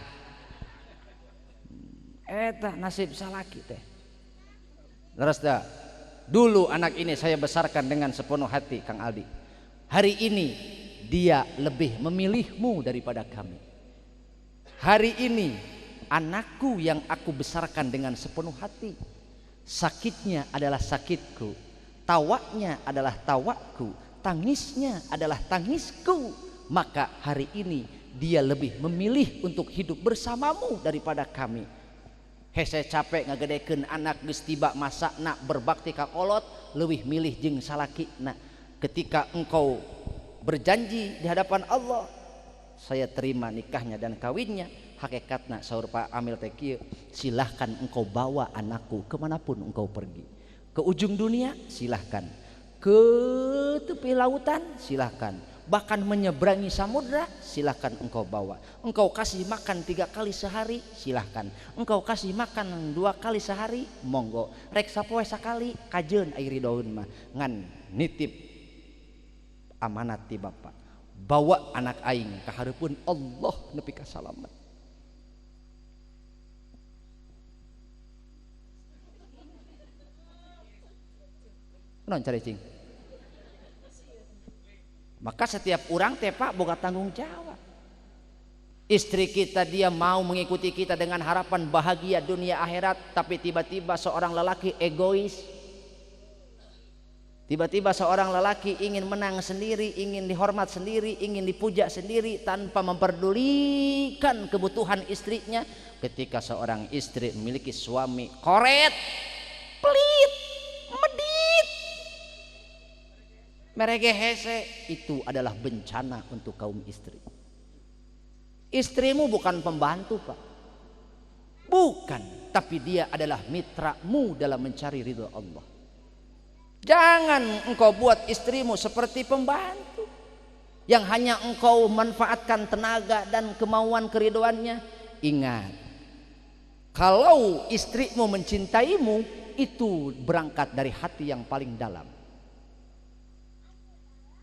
Eta nasib salaki teh. Leres dah. Dulu anak ini saya besarkan dengan sepenuh hati Kang Aldi. Hari ini dia lebih memilihmu daripada kami. Hari ini anakku yang aku besarkan dengan sepenuh hati, sakitnya adalah sakitku, tawanya adalah tawaku, tangisnya adalah tangisku. Maka hari ini dia lebih memilih untuk hidup bersamamu daripada kami. Hese capek ngagedekeun anak geus tiba masakna berbakti ka kolot, leuwih milih jeung salakina. Ketika engkau berjanji di hadapan Allah, saya terima nikahnya dan kawinnya, hakikatna saur Pak Amil teh kieu, silahkan engkau bawa anakku kemanapun engkau pergi. Ke ujung dunia silahkan, ke tepi lautan silahkan, bahkan menyeberangi samudra silahkan engkau bawa. Engkau kasih makan 3 kali sehari silahkan, engkau kasih makan 2 kali sehari monggo, rek sapoe sakali kajeun ai ridoeun mah, ngan nitip amanat ti bapak, bawa anak aing ka hareupeun Allah nepi ka salamet. Naon caricing? Maka setiap orang teh Pak boga tanggung jawab. Istri kita dia mau mengikuti kita dengan harapan bahagia dunia akhirat, tapi tiba-tiba seorang lelaki egois. Tiba-tiba seorang lelaki ingin menang sendiri, ingin dihormat sendiri, ingin dipuja sendiri tanpa memperdulikan kebutuhan istrinya. Ketika seorang istri memiliki suami koret, pelit, medit, merege hese, itu adalah bencana untuk kaum istri. Istrimu bukan pembantu Pak, bukan, tapi dia adalah mitramu dalam mencari ridho Allah. Jangan engkau buat istrimu seperti pembantu yang hanya engkau manfaatkan tenaga dan kemauan keridoannya. Ingat, Kalau istrimu mencintaimu, itu berangkat dari hati yang paling dalam.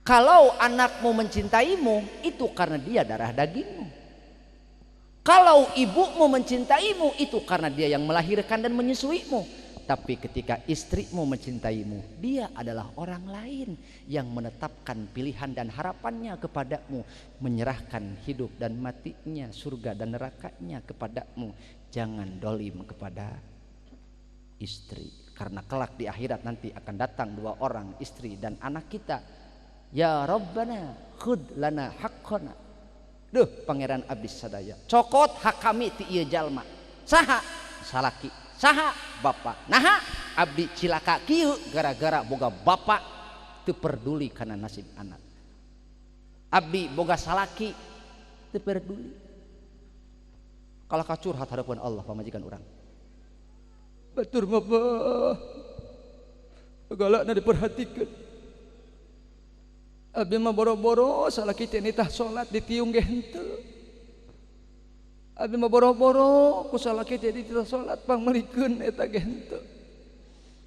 Kalau anakmu mencintaimu, itu karena dia darah dagingmu. Kalau ibumu mencintaimu, itu karena dia yang melahirkan dan menyusuimu. Tapi ketika istrimu mencintaimu, dia adalah orang lain yang menetapkan pilihan dan harapannya kepadamu, menyerahkan hidup dan matinya, surga dan nerakanya kepadamu. Jangan dolim kepada istri, karena kelak di akhirat nanti akan datang dua orang, istri dan anak kita. Ya Rabbana khud lana haqqana. Duh pangeran abdi sadaya, cokot hak kami ti ieu jalma. Saha salaki, saha bapak. Naha abdi cilaka kieu gara-gara boga bapak teu peduli kana nasib anak. Abdi boga salaki teu peduli. Kalah ka curhat hadapan Allah pamajikan urang. Batur mah galakna diperhatikan. Abdi mah boro-boro salaki teh nitah salat ditiung ge henteu. Abdi mah boro-boro ku salaki teh dititah salat pangmeulikeun eta ge henteu.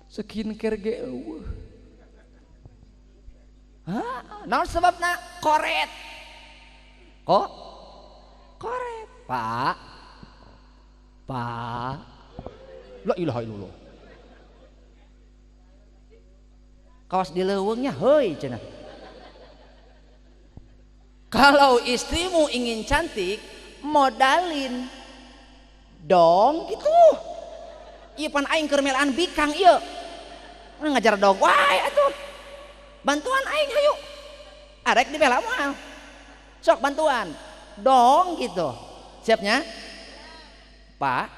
Skincare ge eueuh. Hah, naon sebabna? Koret. Kok? Koret, Pak. Pak. La ilaha illallah. Kawas di leuweungnya heuy cenah. Kalau istrimu ingin cantik, modalin dong gitu. Ieu pan aing keur melaan bikang ieu. Ngajar dong wae atuh. Bantuan aing hayu. Arek dibela moal. Sok bantuan. Dong gitu. Siapnya? Pak.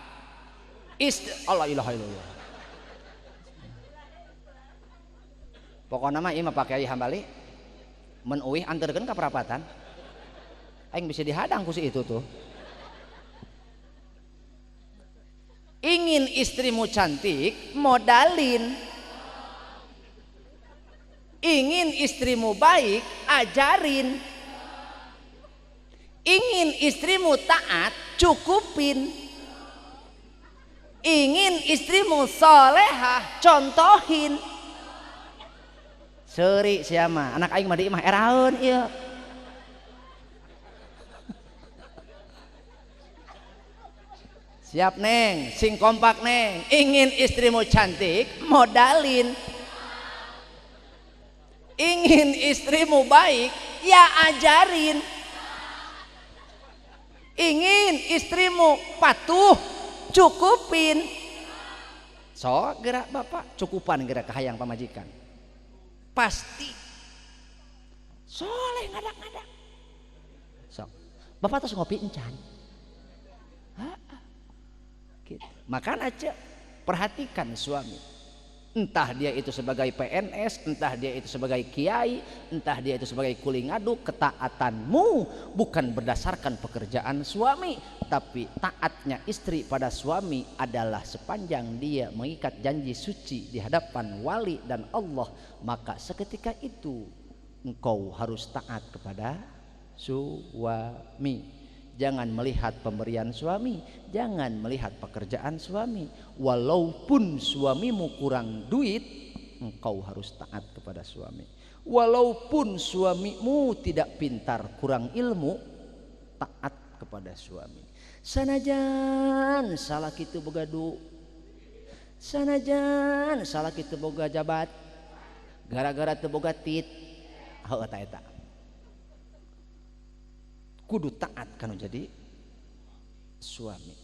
Istri Allah ilaha illallah. Pokokna mah ieu mah Pak Kiai Hambali mun euih anterkeun ka perapatan. Aing bisa dihadang ku si itu tuh. Ingin istrimu cantik, modalin. Ingin istrimu baik, ajarin. Ingin istrimu taat, cukupin. Ingin istrimu solehah, contohin. Seuri sia mah, anak aing mah di imah eraeun ieu. Siap neng, sing kompak neng. Ingin istrimu cantik, modalin. Ingin istrimu baik, ya ajarin. Ingin istrimu patuh, cukupin. So gerak bapak, cukupan gerak kahayang pamajikan. Pasti soleh ngadak-ngadak. Sok, bapak terus ngopi encan. Gitu. Makan aja, perhatikan suami. Entah dia itu sebagai PNS, entah dia itu sebagai kiai, entah dia itu sebagai kuli ngaduk, ketaatanmu bukan berdasarkan pekerjaan suami, tapi taatnya istri pada suami adalah sepanjang dia mengikat janji suci di hadapan wali dan Allah, maka seketika itu engkau harus taat kepada suami. Jangan melihat pemberian suami, jangan melihat pekerjaan suami. Walaupun suamimu kurang duit, engkau harus taat kepada suami. Walaupun suamimu tidak pintar, kurang ilmu, taat kepada suami. Sanajan salah kitu boga du, sanajan salah kitu boga jabat, gara-gara teu boga tit, heuh eta eta. Kudu taat kanu jadi suami.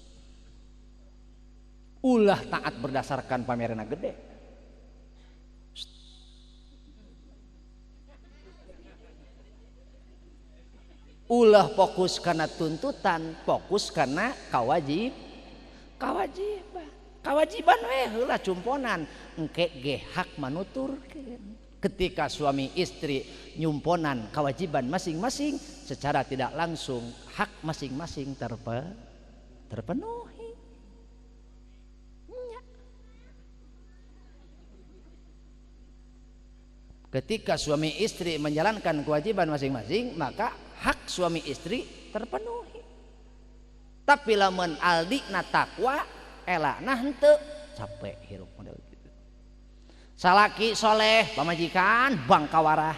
Ulah taat berdasarkan pamerana gede. Ulah fokus karena tuntutan, fokus karena kawajib, kewajiban. Kewajiban weh heula cumponan, engke ge hak manuturkeun. Ketika suami istri nyumponan kewajiban masing-masing, secara tidak langsung hak masing-masing terpenuhi. Ya. Ketika suami istri menjalankan kewajiban masing-masing, maka hak suami istri terpenuhi. Tapi lamun aldi na takwa, Ela nah henteu capek hirup model gitu. Salaki soleh pamajikan bangkawarah.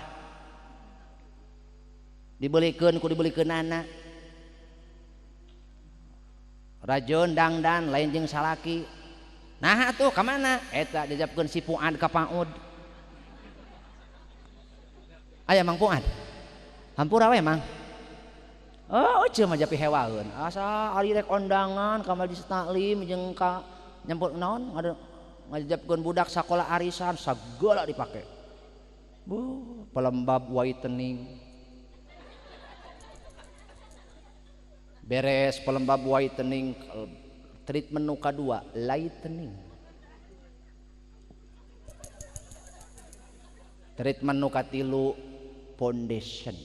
Dibelikeun ku dibelikeunana. Rajon dangdan lain jeung salaki. Nah atuh ka mana? Eta jajabkeun si Fuad ka Paud. Aya Mang Fuad. Hampura we Mang. Oh, euceu mah japi hewaeun. Asa ari rek ondangan ka majelis taklim jeung ka nyemput naon ngajabkeun budak sakola arisan sagala dipake. Bu, pelembab whitening. Beres pelembab whitening, treatment nu kadua lightening. Treatment nu katilu foundation.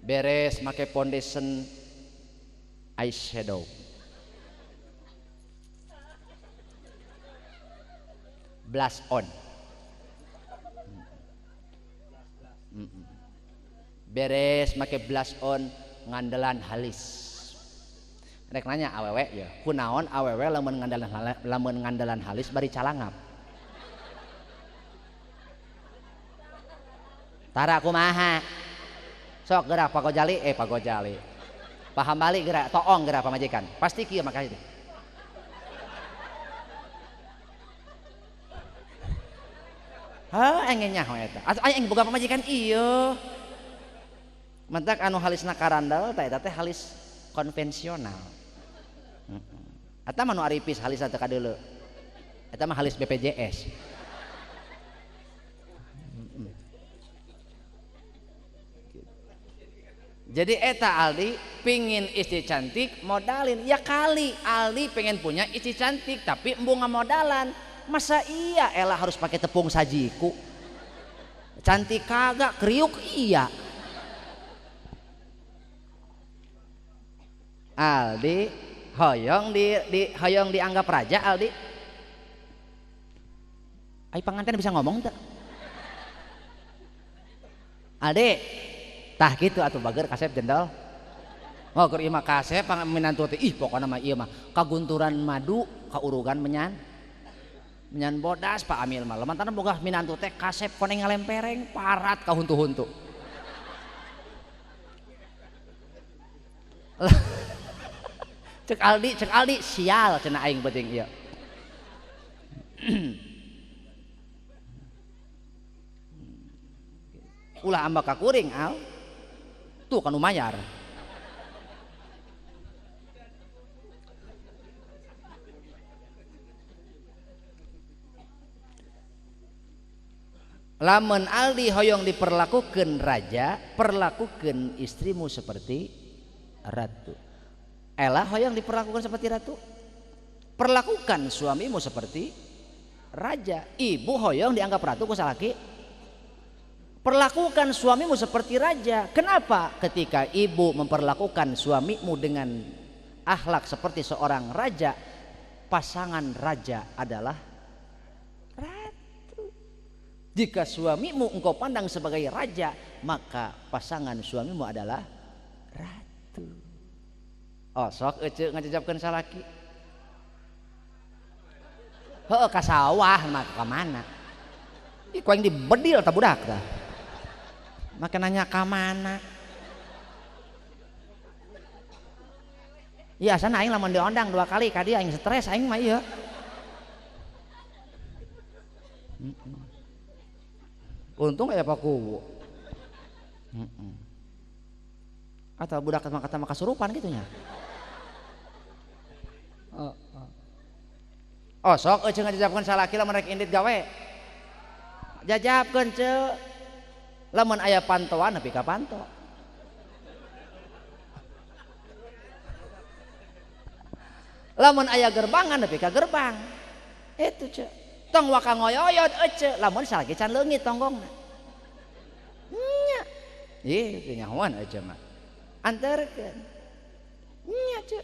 Beres make foundation eyeshadow. Blush on. Beres make blush on ngandelan halis. Rek nanya awewe ya, kunaon awewe lamun ngandelan halis bari calangap. Tara kumaha? Sok gerak Pak Gojali, Pak Gojali. Paham balik gerak, toong gerak pamajikan. Pasti kieu makanya teh. Hah, engin nyaho eta. Atuh aing boga pamajikan ieu. Mentak anu halisna karandal teh eta teh halis konvensional. Eta mah nu aripis halisna teu kadeuleu. Eta mah halis BPJS. Jadi eta Aldi pingin istri cantik modalin. Ya kali Aldi pengen punya istri cantik tapi embung ngamodalan. Masa iya Ella harus pakai tepung sajiku? Cantik kagak, kriuk iya. Aldi hoyong hoyong dianggap raja Aldi. Ai panganten bisa ngomong teu? Aldi tah gitu atuh bager kasep jendol. Oh keur ieu mah kasep minantu teh ih pokona mah ieu mah kagunturan madu kaurugan menyan bodas Pak Amil mah. Lemantana boga minantu teh kasep koneng ngalempereng parat ka huntu-huntu. Cek Aldi sial cenah aing penting ieu. Ulah ambak ka kuring al. Tuh kan lumayar. Lamun Aldi hoyong diperlakukan raja, perlakukan istrimu seperti ratu. Ella hoyong diperlakukan seperti ratu, perlakukan suamimu seperti raja. Ibu hoyong dianggap ratu ku salaki, perlakukan suamimu seperti raja. Kenapa? Ketika ibu memperlakukan suamimu dengan akhlak seperti seorang raja, pasangan raja adalah ratu. Jika suamimu engkau pandang sebagai raja, maka pasangan suamimu adalah ratu. Oh, sok ece ngajajabkeun salaki. Heuh ka sawah mah ka mana? Ih ku aing dibedil ta budak tah. Maka nanya ka mana? Iya asana aing lamun diondang 2 kali ka dieu aing stres aing mah ieu. Untung aya pakuwu. Atau budak mah kata mah kasurupan kitu nya. Oh sok euceu ngajajabkeun salaki lamun rek indit gawe. Jajabkeun ceu. Lamun aya pantoan nepi ka panto. Lamun aya gerbangan nepi ka gerbang. Itu ceu. Tong waka ngoyoyot ece lamun salaki can leungit tonggongna. Nya. Ih, teu nyahoan ece mah. Anterkeun. Nya ceu.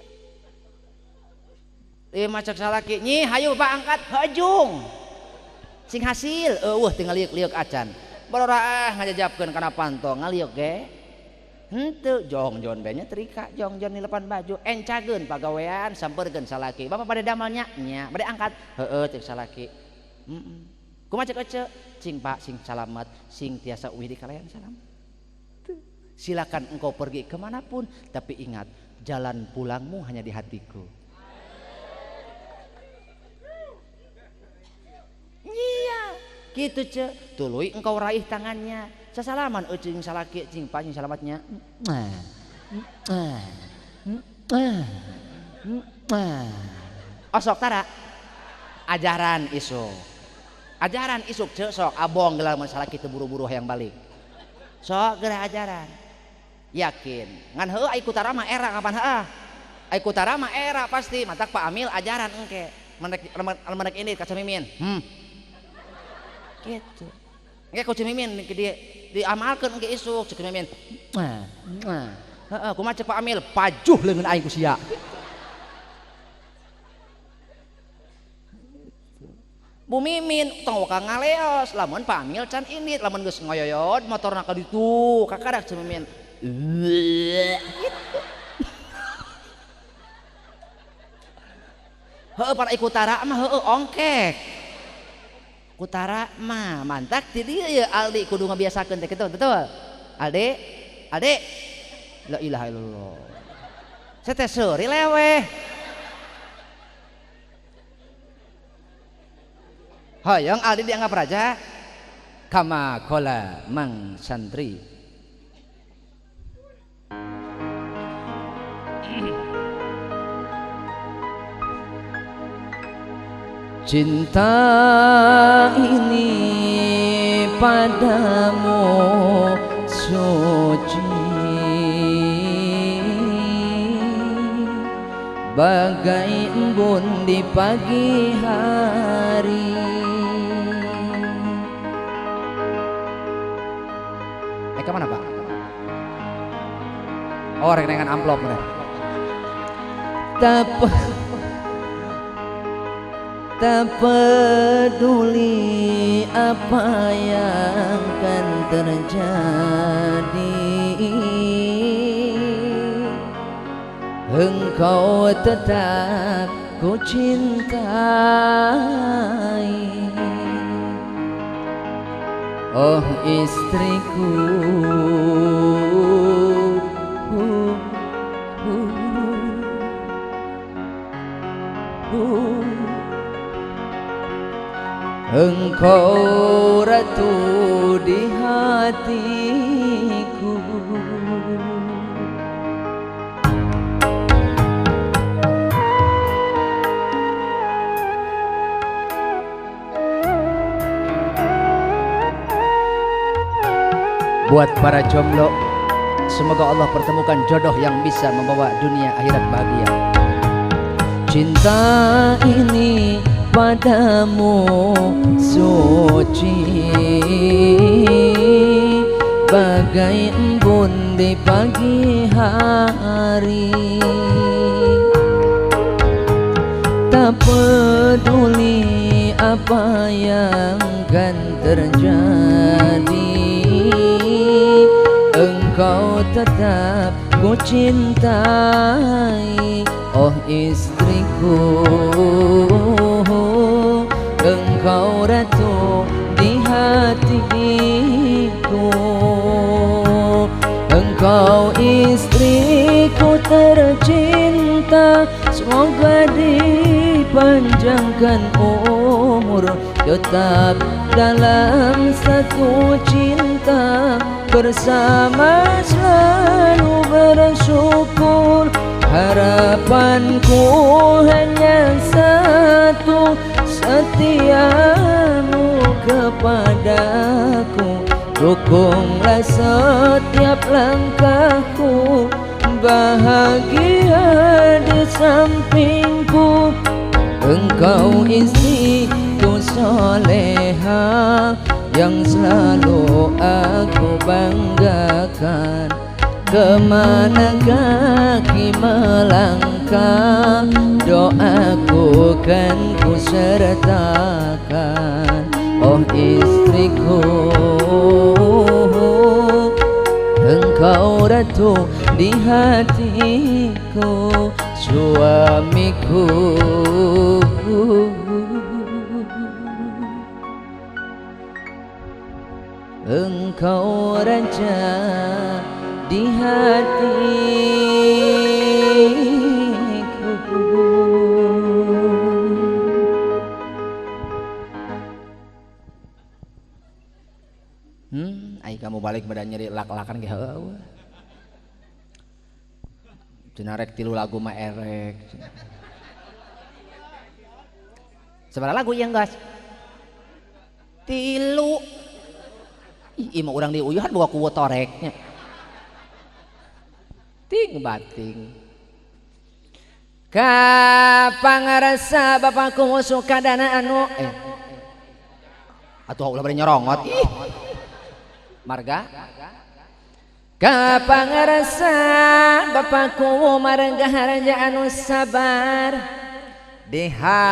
Ieu mah cek salaki, "Nyi, hayu Pak angkat, hajung." Sing hasil eueuh teu ngaliuk-liuk acan. Balora ah ngajajabkeun kana panto ngaliuk ge. Henteu jongjon bae nyetrika, jongjon nilepan baju, encageun pagawean sampeurkeun salaki. Bapak bade damelnya nya, bade angkat. Heueuh cek salaki. Heeh. Kumaha cek ece? Cing Pak sing salamet, sing tiasa uih di kalayan salam. Silakan engkau pergi kemanapun, tapi ingat jalan pulangmu hanya di hatiku. Iya, gitu ce. Tuluy engkau raih tangannya. Sasalaman eucing salaki cing Pak sing salamatnya. Osok tara. Ajaran isuk. Ajaran isuk ce sok abong gelar mun salaki teu buru-buru hayang balik. Sok geura ajaran. Yakin. Ngan heueuh ai kutara mah era kapan heueuh. Ai kutara mah era pasti matak Pak Amil ajaran engke. Menek ini ka Cemimin. Gitu. Engke ku Cemimin diamalkeun engke isuk cek Cemimin. Heeh, kumaha cek Pak Amil? Pajuh leungeun aing ku sia. Bu Mimin tong waka ngaleos lamun Pak Amil can indit lamun geus ngoyoyod motorna ka ditu kakarak Cemimin. Gitu. Heueuh para ikutara mah heueuh ongkek. Kutara mah mantak ti dieu ye Aldi kudu ngabiasakeun teh kitu betul. Aldi, Aldi. La ilaha illallah. Saya teh seuri leweh. Hoyong Aldi dianggap raja. Kama kola mang santri. Cinta ini padamu suci bagai embun di pagi hari. Kemana Pak? Oh, rek dengan amplop bener. Tak peduli apa yang akan terjadi, engkau tetap ku cintai. Oh istriku, engkau ratu di hatiku. Buat para jomblo, semoga Allah pertemukan jodoh yang bisa membawa dunia akhirat bahagia. Cinta ini padamu suci bagai embun di pagi hari. Tak peduli apa yang akan terjadi, engkau tetap ku cintai. Oh istriku, engkau ratu di hatiku. Engkau istriku tercinta, semoga dipanjangkan umur, tetap dalam satu cinta, bersama selalu bersyukur. Harapanku hanya satu, setiamu kepadaku. Dukunglah setiap langkahku, bahagia di sampingku. Engkau istriku soleha yang selalu aku banggakan. Kemana kaki melangkah, doaku kan ku sertakan. Oh istriku, engkau Engkau ratu di hatiku, suamiku. Engkau raja di hatiku. Ai kamu balik pada nyeri lak-lakan ge heueuh. Cenah rek 3 lagu mah erek. Sabaraha lagu ieu geus? 3. Ih, mah urang diuyuhan boga kuwu toreknya. Ting bating. Ka pangarasa bapakku suka dana anu atuh ulah bari nyorongot ih. Marga ka pangarasa bapakku marga raja anu sabar di haturana.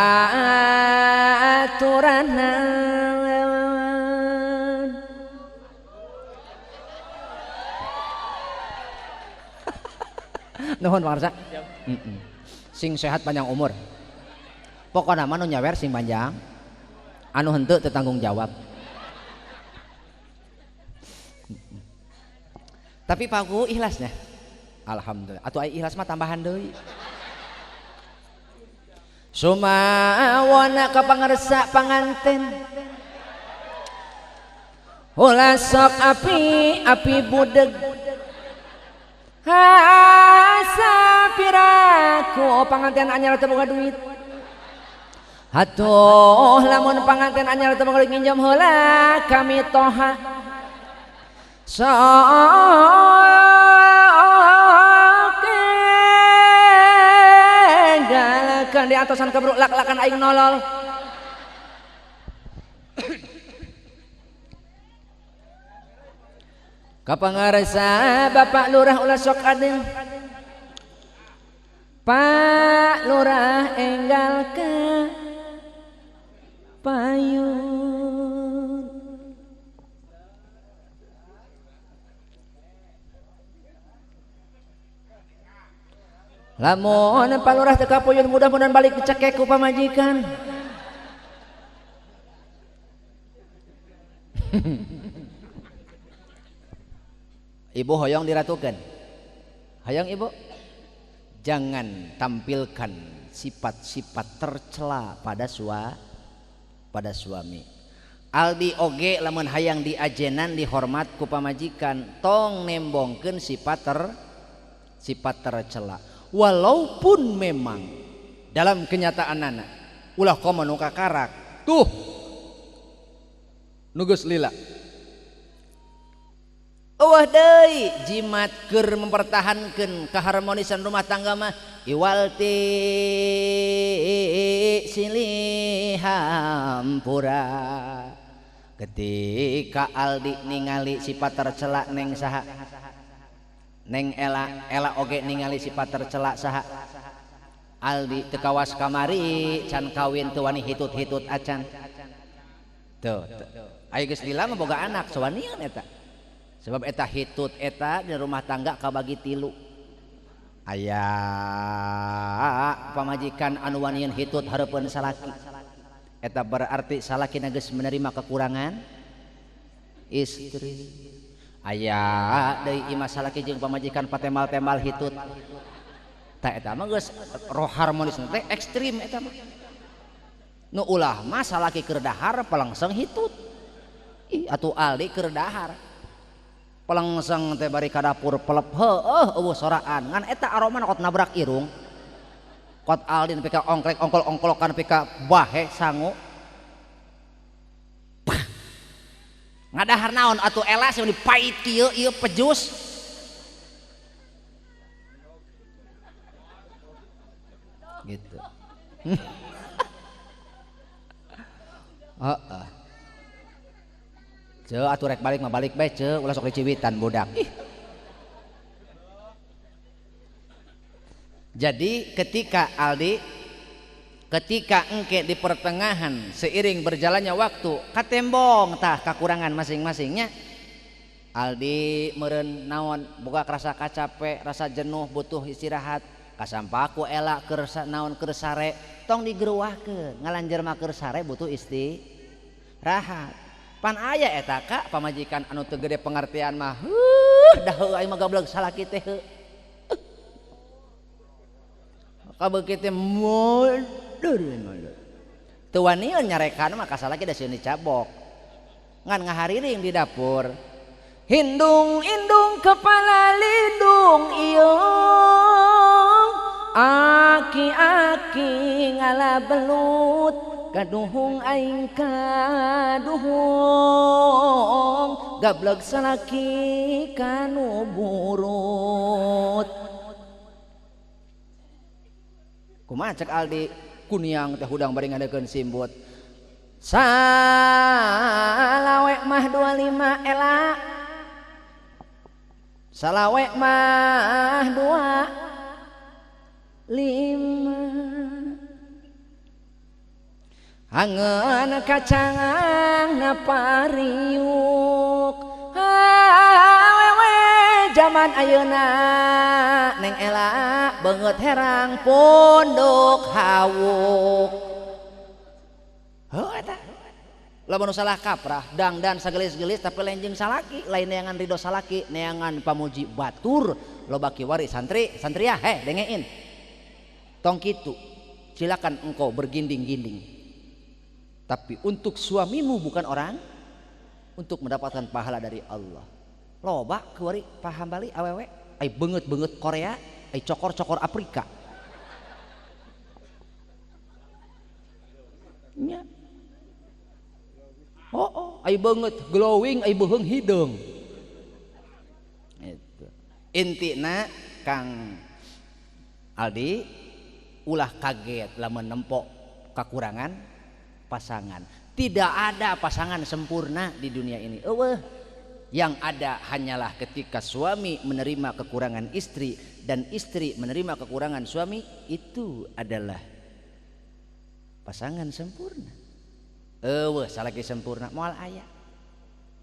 Nuhun Pak Arsa. Sing sehat panjang umur. Pokona mah nu nyawer sing panjang, anu henteu teu tanggung jawab. Tapi Pak Gu ikhlasnya. Alhamdulillah. Atuh ai ikhlas mah tambahan deui. Sumawana ka pangarsa panganten. Ulah sok api api budeg. Hasapiraku panganten anyar teu boga duit. Hatuh lamun panganten anyar teu boga duit nginjem heula kami toha. Sok galakan di atosan kebruk lak-lakan aing nolol. Kapangarsa Bapak Lurah ulah sok adil. Pak Lurah enggal ka payun. Lamun Pak Lurah teu kapuyun mudah-mudahan balik dicekek ku pamajikan. Ibu hoyong diratukan. Hoyong ibu. Jangan tampilkan sifat-sifat tercela pada suami. Aldi oge lamun hayang diajenan dihormat ku pamajikan, tong nembongkeun sifat tercela. Walaupun memang dalam kenyataanana ulah komo nu kakarak tuh nu geus lila. Eueuh deui jimat keur mempertahankeun keharmonisan rumah tangga mah iwal ti silih hampura. Ketika Aldi ningali sifat tercela neng saha, neng Ela, Ela oge ningali sifat tercela saha. Aldi teu kawas kamari can kawin teu wani hitut-hitut acan. Tuh, aya geus lila mah boga anak sawanian eta. Sebab eta hitut eta di rumah tangga kabagi 3. Aya pamajikan anu wanian hitut hareupeun salaki. Eta berarti salaki geus menerima kekurangan istri. Aya deui imah salaki jeung pamajikan patemal-temal hitut. Tah eta mah geus roh harmonis teh ekstrim eta mah. Nu ulah mah salaki keur dahar palengseng hitut. Ih atuh Aldi keur dahar. Pelengseng teh bari ka dapur pelep heueuh eueuh soraan ngan eta aromana kot nabrak irung. Kot Aldi nepi ka ongklek ongkol-ongkolokan nepi ka bahe sangu. Pah. Ngadahar naon atuh Ela sing dipait kieu ieu pejus. Gitu. Heeh. Ceu atuh rek balik mah balik bae ceu ulah sok diciwitan budak. Ih. Jadi ketika Aldi, ketika engke di pertengahan seiring berjalannya waktu katembong tah kakurangan masing-masingnya, Aldi meureun naon boga rasa kacape, rasa jenuh, butuh istirahat. Kasampaku Ela keur naon keur sare, tong digeruahkeun. Ngalanjer mah keur sare butuh istirahat. Pan aya eta ka pamajikan anu teu gede pengertian mah. Heuh, dah heuh aing mah gablek salaki teh heuh. Kabeuki teh mundur mundur. Teu wanian nyarekan mah ka salaki da sieun dicabok. Ngan ngahariring di dapur. Hindung indung kepala lindung iyong, aki-aki ngala belut kaduhung aing kaduhung, gablek salaki kanu burut. Kumaha cek Aldi kuniang teh hudang bari ngadekeun simbut. Salawe mah 25 ela, salawe mah 25, hangeun kacangang napariuk. Awewe zaman ayeuna neng Ela beungeut herang pondok hawuk. Heuh eta lamun salah kaprah dangdan sagelis-gelis tapi lain jeung salaki, lain neangan ridho salaki, neangan pamuji batur loba kiwari santri santriah heh dengein. Tong kitu, silakan engkau berginding-ginding, tapi untuk suamimu bukan orang, untuk mendapatkan pahala dari Allah. Loba kiwari paham bali awewe ai beungeut-beungeut Korea, ai cokor-cokor Afrika. Nya. Oh, oh, ai beungeut glowing, ai beuheung hideung. Itu. Intina Kang Aldi ulah kaget lamun nempok kekurangan pasangan. Tidak ada pasangan sempurna di dunia ini. Eueuh. Yang ada hanyalah ketika suami menerima kekurangan istri dan istri menerima kekurangan suami, itu adalah pasangan sempurna. Eueuh salaki sempurna moal aya.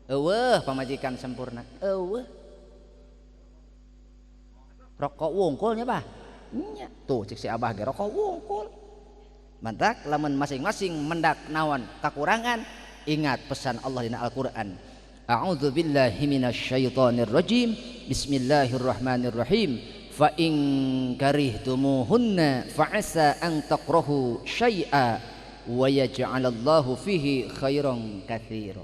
Eueuh pamajikan sempurna. Eueuh. Rokok wungkulnya bah. Nya. Tuh cek si Abah ge rokok wungkul. Mantak lamun masing-masing mendak naon kakurangan, ingat pesan Allah dina Al-Qur'an. A'udzu billahi minasyaitonir rajim. Bismillahirrahmanirrahim. Fa in karihtumuhunna fa'asa an takrahu syai'a wa yaj'alallahu fihi khairan katsira.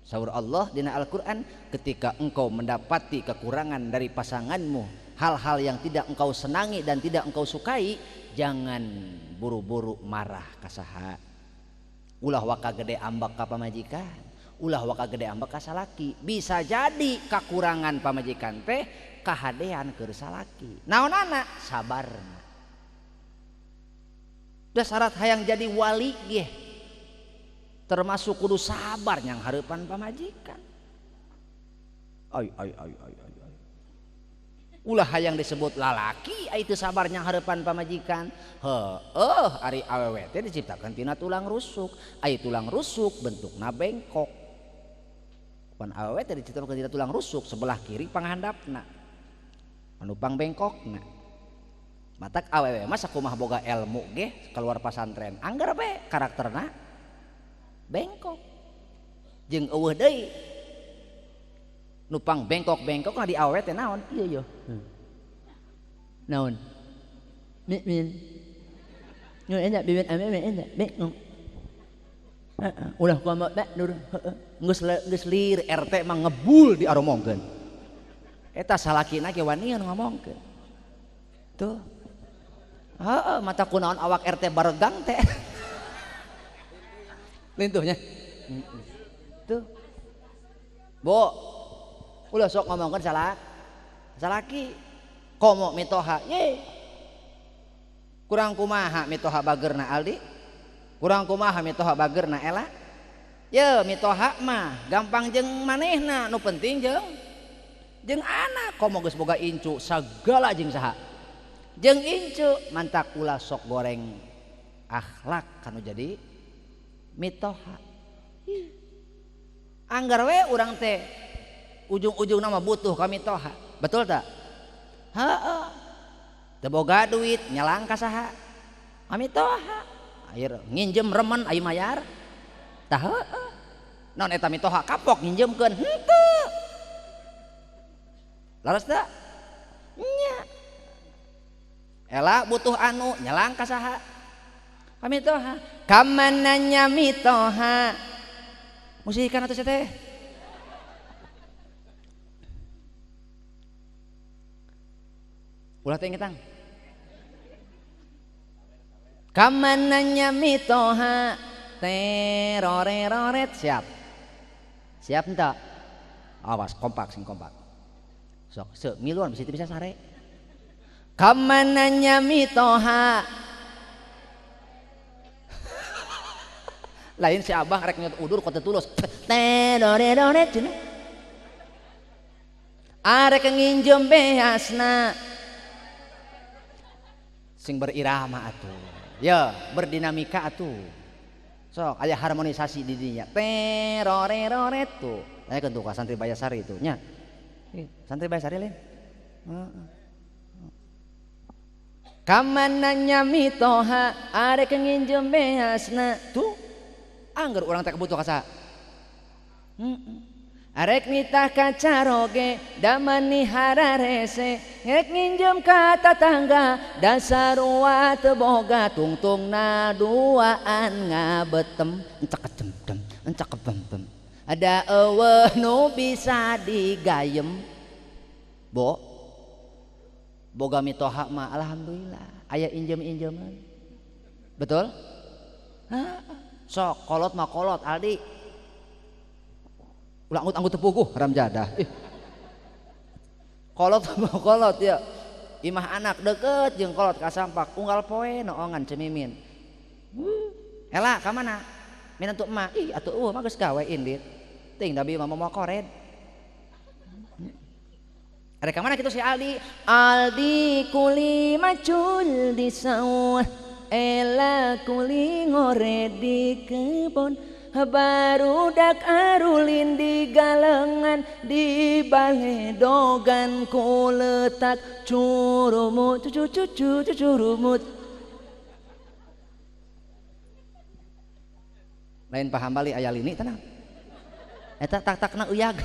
Saur Allah dina Al-Qur'an, ketika engkau mendapati kekurangan dari pasanganmu, hal-hal yang tidak engkau senangi dan tidak engkau sukai, jangan buru-buru marah ka saha. Ulah waka gede ambek ka pamajikan, ulah waka gede ambek ka salaki. Bisa jadi kakurangan pamajikan teh kahadean keur salaki. Naonana? Sabarna. Da syarat hayang jadi wali ge termasuk kudu sabar yang hareupan pamajikan. Ai ai ai ai ai. Ulah hayang disebut lalaki ai teu sabar yang hareupan pamajikan. Heueuh ari awewe teh diciptakeun tina tulang rusuk. Ai tulang rusuk bentukna bengkok. Pan awewe teh diciptakeun tina tulang rusuk sebelah kiri panghandapna. Anu pang bengkokna. Matak awewe mah sakumaha boga ilmu ge keluar pasantren angger be karakterna bengkok. Jeung eueuh deui nupang bengkok-bengkok na di awewe teh naon? Ieu yeuh. Naon? Mimin. Nu enak bibit awewe enak bengkok. Heeh, ulah komo bak nur. Heeh. Geus lir RT mah ngebul diaromongkeun. Eta salakina ge wanian ngomongkeun. Tuh. Heeh, mata kunaon awak RT baregang teh. Lintuhnya. Tuh. Bu, ulah sok ngomongkeun salah salaki. Komo mitoha, ye. Kurang kumaha mitoha bagerna Aldi? Kurang kumaha mitoha bagerna Ela? Ye, mitoha mah gampang jeung manehna, nu penting jeung anak. Komo geus boga incu sagala jeung saha? Jeung incu, mantak ulah sok goreng akhlak kanu jadi mitoha. Anggar we urang teh Ujung-ujung nama butuh ka mitoha. Betul tak? Heeh. Teu boga duit nyelang ka saha? Ka mitoha. Akhir nginjem remen ayo mayar. Tah heeh. Naon eta mitoha kapok nginjemkeun? Henteu. Laras teu? Nya. Ela butuh anu nyelang ka saha? Ka mitoha. Ka mana nya mitoha? Musikan atuh teh. Ulah teh ngetang. Ka mana nya mitoha? Teroreroret siap. Siap entah? Awas kompak sing kompak. Sok se ngiluan bisa bisa sare. Ka mana nya mitoha? Lain si abah rek nyot udur kota tulus. Teroreroret cenah. Arek nginjem beasna. Sing berirama atuh. Ya, berdinamika atuh. Sok aya harmonisasi di dinya. Teroreroret tuh. Tanyakeun tuh ka santri Bayasari itu nya. Santri Bayasari lain. Heeh. Ka mana nya mitoha arek nginjem beasna. Tuh. Angger urang teh kebutuh ka saha? Heeh. Arek nitah ka caroge damani hararese rek nginjem ka tatangga dasar wa teu boga tungtungna duaan ngabetem encek cemdem encek bembem ada eueuh nu bisa digayem. Bo boga mitoha mah alhamdulillah aya injem-injeman. Betul? Hah? Sok kolot mah kolot Aldi. Ulah anggut-anggut tepuguh haram jadah. Ih. Kolot mah kolot ya. Imah anak deket jeung kolot ka sampak unggal poe noongan cemimin. Ela ka mana? Minantu emak. Ih atuh eueuh mah geus gawe indit. Teuing da bieu mah moal kored. Ada ka mana kitu si Aldi? Aldi kuli macul di sawah, Ela kuli ngored di kebon. Barudak arulin di galengan di baledogan ku letak curumut cucu cucu curumut. Lain paham bali aya lini tenang. Eta tak-takna uyag.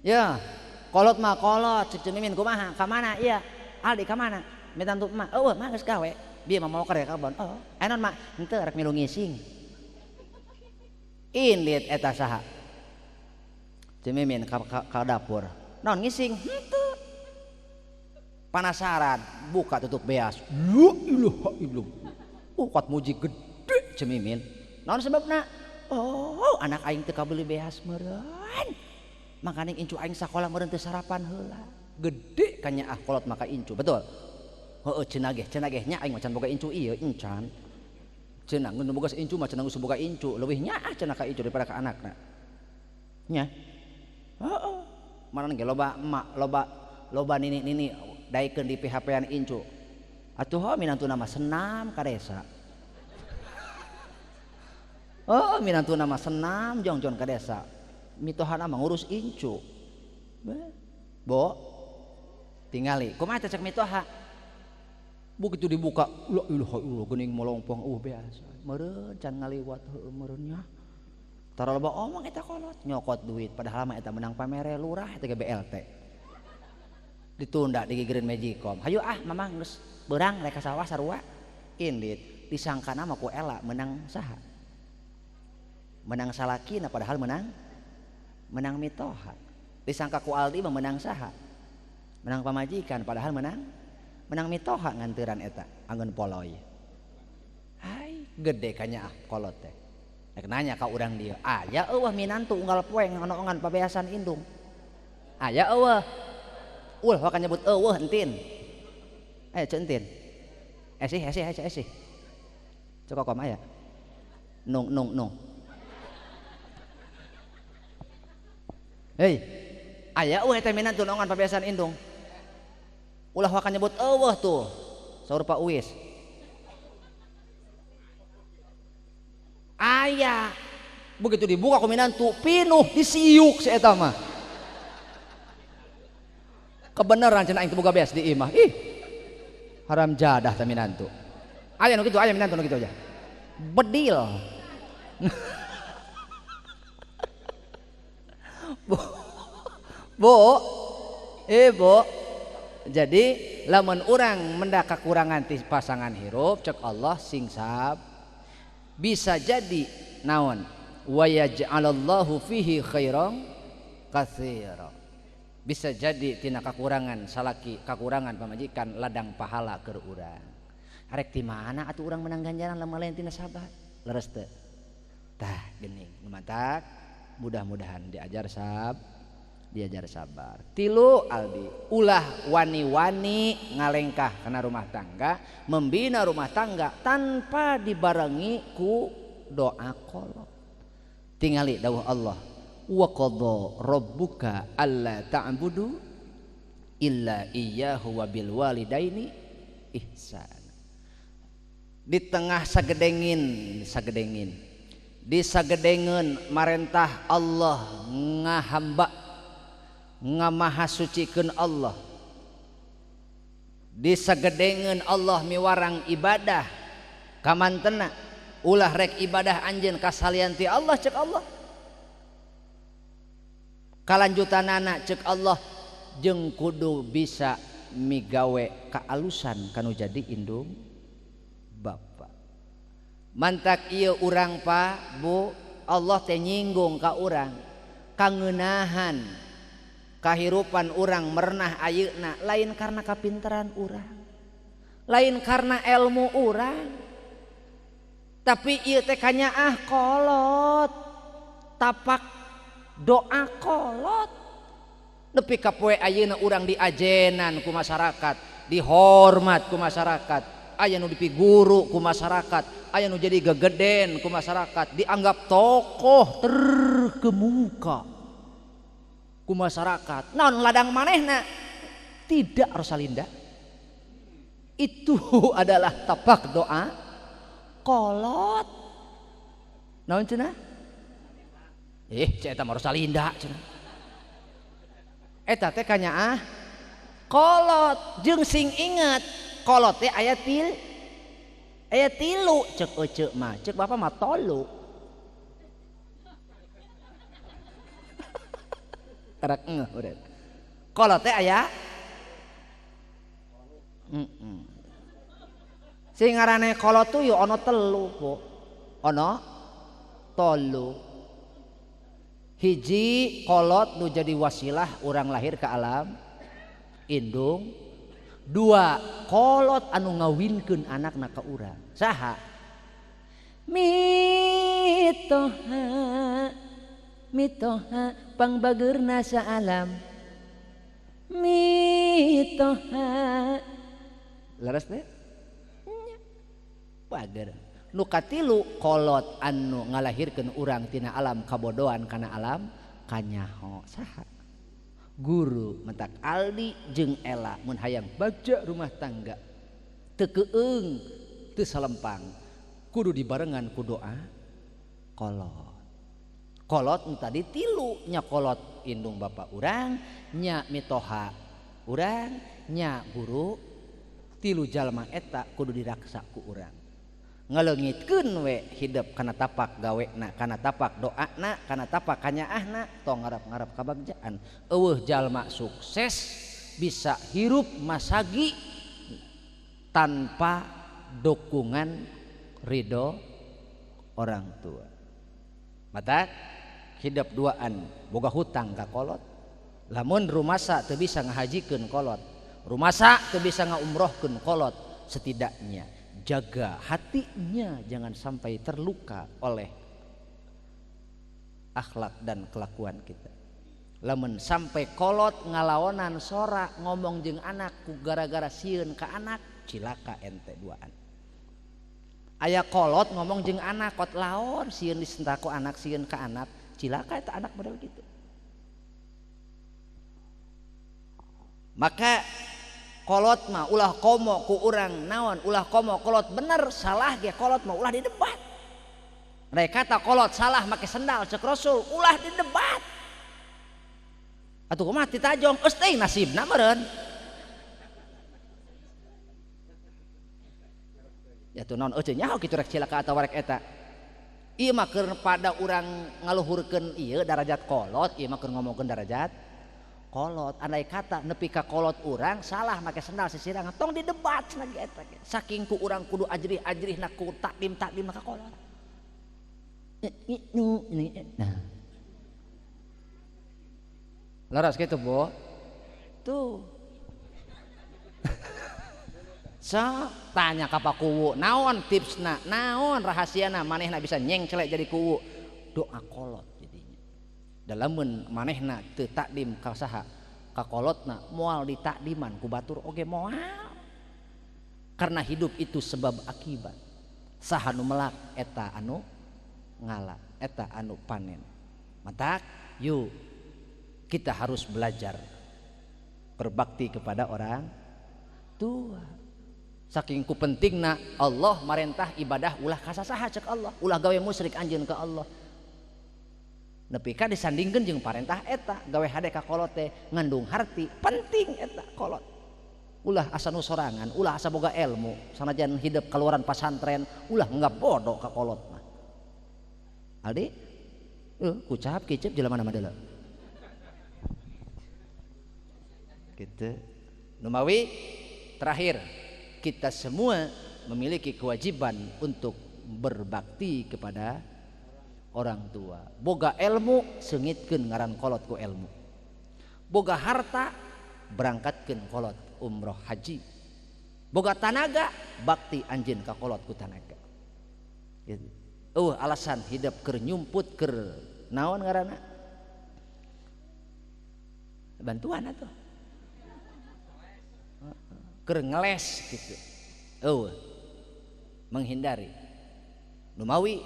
Ya, kolot mah kolot cek mimin kumaha ka mana iya? Aldi ka mana? Minantu emak, eueuh mah geus gawe. Bieu mah mau kerja ka kebon. Oh, enon mak henteu rek milu ngising. Indit eta saha? Cemimin ka dapur. Naon ngising? Henteu. Panasaran, buka tutup beas. La ilaha illallah. Kuat muji gede cemimin. Naon sebabna? Oh, anak aing teu kabeuli beas meureun. Makaning incu aing sakola meureun teu sarapan heula. Gede kanyaah kolot maka incu, betul? Heeh cenah geh nya aing mah can boga incu ieu encan. Cenah ngeun boga incu mah cenah geus boga incu, leuwih nyaah cenah ka incu daripada ka anakna. Nya. Heeh. Mana ge loba emak, loba nini-nini daekeun di PHP-an incu. Atuh heuh minantuna mah senam ka desa. Heeh minantuna mah senam jongjon ka desa. Mitohana mah ngurus incu. Bo tingali kumaha cek mitoha? Begitu dibuka, la ilaha illallah geuning molongpong biasa. Meureun can ngaliwat heueuh meureun nya. Tara loba omong eta kolot, nyokot duit padahal mah eta menang pamere lurah eta ge BLT. Ditunda digigireun Magicom. Hayu ah mamang geus beurang rek ka sawah sarua. Indit disangkana mah ku Ela menang saha? Menang salakina padahal menang mitoha. Disangka ku Aldi mah menang saha? Menang pamajikan padahal menang mitoha nganteran eta anggeun poloy. Hai gede kanyaah kolot teh. Rek nanya ka urang dieu, aya eueuh minantu unggal poe ngonoongan pabeasan indung. Aya eueuh. Ulah waka nyebut eueuh entin. Aya ceu entin. Esih esih esih esih. Ceu kokom aya. Nung nung nung. Hei, aya eueuh eta minantu noongan pabeasan indung. Ulah waka nyebut eueuh tuh. Saur Pak Uwis. Aya. Begitu dibuka ku minantu pinuh disiuk si eta mah. Kebenaran cenah aing teu boga beas di imah. Ih. Haram jadah teh minantu. Aya nu kitu, aya minantu nu kitu aja. Bedil. Bu, Bu. Jadi lamun urang mendak kakurangan ti pasangan hirup cek Allah sing sab. Bisa jadi naon? Wa yaj'alallahu fihi khairan katsira. Bisa jadi tina kakurangan salaki, kakurangan pamajikan ladang pahala keur urang. Arek ti mana atuh urang menang ganjaran lamun lain tina sabar? Leres teu? Tah geuning nu mantak mudah-mudahan diajar diajar sabar. Tilu Aldi, ulah wani-wani ngalengkah kana rumah tangga, membina rumah tangga tanpa dibarengi ku doa kolot. Tingali dawuh Allah, wa qadha rabbuka alla ta'budu illa iyyahu wa bil walidaini ihsan. Di tengah sagedengin di sagedengeun marentah Allah ngahamba ngamahasucikeun Allah, di sagedengeun Allah miwarang ibadah kamantena ulah rek ibadah anjeun kasalian ti Allah cek Allah, kalanjutanana cek Allah jeung kudu bisa migawe kaalusan kanu jadi indung bapa. Mantak ieu urang Pak Bu, Allah teh nyinggung ka urang kangeunahan kahirupan urang merenah ayeuna lain karena kapinteran urang, lain karena ilmu urang, tapi ieu teh kanyaah kolot, tapak doa kolot. Nepi ka poe ayeuna urang diajenan ku masyarakat, dihormat ku masyarakat, aya nu dipiguru ku masyarakat, aya nu jadi gegeden ku masyarakat, dianggap tokoh terkemuka ku masyarakat. Naon ladang manehna? Tidak Rosalinda. Itu adalah tapak doa kolot. Naon cenah? Cek eta mah Rosalinda cenah. Eta teh kanyaah kolot. Jeung sing inget kolot teh aya tilu cek ece mah, cek bapak mah tolu. Karak ngeuh urang. Kolot teh aya Sing ngarane kolot tuh ya ana telu, Bu. Ana tolu. Hiji kolot nu jadi wasilah urang lahir ke alam indung. Dua kolot anu ngawinkeun anakna ka urang. Saha? Mitoha mitoha pangbageurna saalam. Mitoha. Leres teh? Nya. Bager. Nu katilu kolot anu ngalahirkeun urang tina alam kabodohan kana alam kanyaho. Saha? Guru. Mentak Aldi jeung Ella mun hayang bagja rumah tangga teu keung teu salempang kudu dibarengan ku doa kolot. Kolot nu tadi tilu nya kolot indung bapa urang, nya mitoha urang, nya guru. Tilu jalma eta kudu diraksa ku urang. Ngaleungitkeun we hidup kana tapak gawena, kana tapak doana, kana tapak kanyaahna, tong ngarap-ngarap kabagjaan. Eueuh jalma sukses bisa hirup masagi tanpa dukungan ridho orang tua. Mata hidup duaan boga hutang ka kolot. Lamun rumasa teu bisa ngahajikeun kolot, rumasa teu bisa ngaumrohkeun kolot, setidaknya jaga hatinya jangan sampai terluka oleh akhlak dan kelakuan kita. Lamun sampai kolot ngalaonan sora ngomong jeung anak ku gara-gara sieun ka anak, cilaka ente duaan. Aya kolot ngomong jeung anak kot laon sieun disentako anak, sieun ka anak, cilaka eta anak model gitu. Maka kolot mah ulah komo ku urang naon, ulah komo kolot bener salah ge kolot mah ulah didebat. Mereka kata kolot salah make sendal cek Rasul ulah didebat. Atuh kumaha ditajong geus teuing nasibna meureun. Ya tuh naon eueuh nyaho kitu rek cilaka atawa rek eta. Ieu mah keur pada urang ngaluhurkeun ieu darajat kolot, ieu mah keur ngomongkeun darajat kolot. Andai kata nepi ka kolot urang salah make sendal sisirangan tong didebat cenah ge eta ge. Saking ku urang kudu ajrih-ajrihna ku takdim-takdim ka kolot. Nah. Laras gitu, Bu. Tuh. So, tanya ka Pak Kuwu, naon tipsna, naon rahasiana manehna bisa nyengcelek jadi kuwu. Doa kolot jadinya. Dalamun manehna teu takdim ka saha, ka kolotna moal ditakdiman ku batur oge moal. Karena hidup itu sebab akibat. Saha nu melak eta anu ngala, eta anu panen. Matak yuk kita harus belajar berbakti kepada orang tua. Saking ku pentingna Allah marentah ibadah ulah kasasaha cek Allah, ulah gawe musyrik anjeun ka Allah. Nepi ka disandingkeun jeung parentah eta gawe hade ka kolot teh ngandung harti penting eta kolot. Ulah asa nu sorangan, ulah asa boga ilmu, sanajan hidup keluaran pasantren, ulah nggak bodoh ka kolot mah. Aldi, kucap kicep jelema mana deuleu. Gitu. Numawi terakhir, kita semua memiliki kewajiban untuk berbakti kepada orang tua. Boga ilmu seungitkeun ngaran kolot ku ilmu. Boga harta berangkatkeun kolot umroh haji. Boga tanaga bakti anjeun ka kolot ku tanaga. Gitu. Alasan hidup keur nyumput keur naon ngaranna? Bantuan atuh. Keur ngeles gitu. Menghindari. Numawi